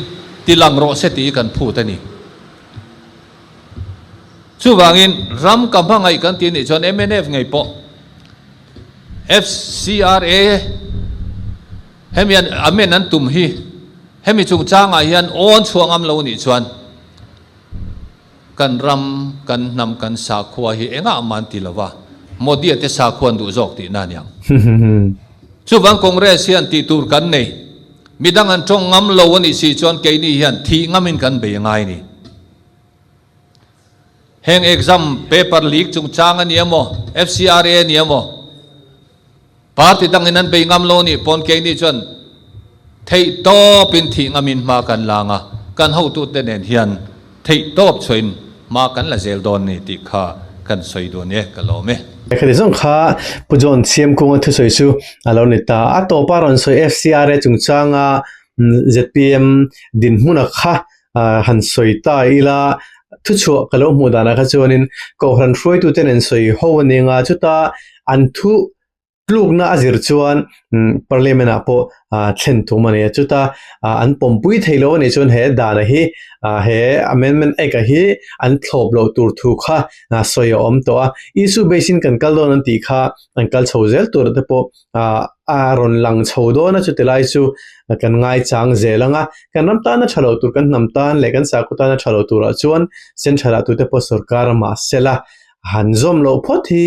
ti lang rawh se tih hi kan phut a ni. Chuvangin ram ka hmangaih kan tih nih chuan mnf ngei pawh FCRA hemi an amend an tum hi hemi chungchangah hian awn chhuah ngam lo nih chuan Kan ram, kan hnam, kan sakhua hi engah mah an ti lo va, Modi-a te sakhua an duh zawk tihna a niang. Chuvang Congress hian tih tur kan nei. Midang an tawng ngam lo a nih si chuan keini hian thih ngamin kan bei ngai a ni. Heng exam paper leak chungchang a ni emaw, FCRA a ni emaw, Party dangin an bei ngam lo nih pawn keini chuan theih tawpin thih ngamin hma kan la ang a, kan hotute nen hian theih tawp chhuahin hma kan la zel dawn ni tih kha kan sawi duh a ni e, ka lawm e. Khati zawng kha Pu John Siamkunga thusawi chu a lo ni ta. A tawpa rawn sawi FCRA chungchanga zpm dinhmuna kha han sawi ta ila thuchhuah ka lo hmuh danah kha chuanin Kohhran hruaitute nen sawi ho a ni anga chuta an thu Tlukna a zir chuan Parliament ah pawh thlen tum a ni a, chuta an pawmpui thei lo a nih chuan he dana hi he Amendment Act a hi an thlawp loh tur thu kha sawi a awm tawh a, issue base in kan kal dawn an tih kha an kal chho zel tur te pawh a rawn lang chho dawn a, chuti lai chu kan ngaichang zel ang a, kan ram tana tha lo tur kan hnam tan leh kan sakhaw tana tha lo turah chuan central ah tute pawh sorkar a mah sela. Han zawm loh phawt hi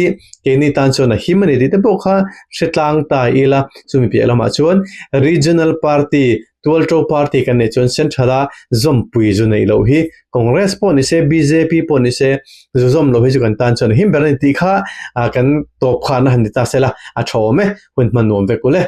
keini tan chuan a him a ni tih te pawh kha hre tlang ta ila, chumi piah lamah chuan Regional Party, Tualto Party kan neih chuan Central a zawmpui zu neih loh hi Congress pawh ni se, bjp pawh ni se zu zawm loh hi chu kan tan chuan a him ber a ni tih kha kan tawp khan a han ni ta sela a tha awm e, hun hman nuam vek ule.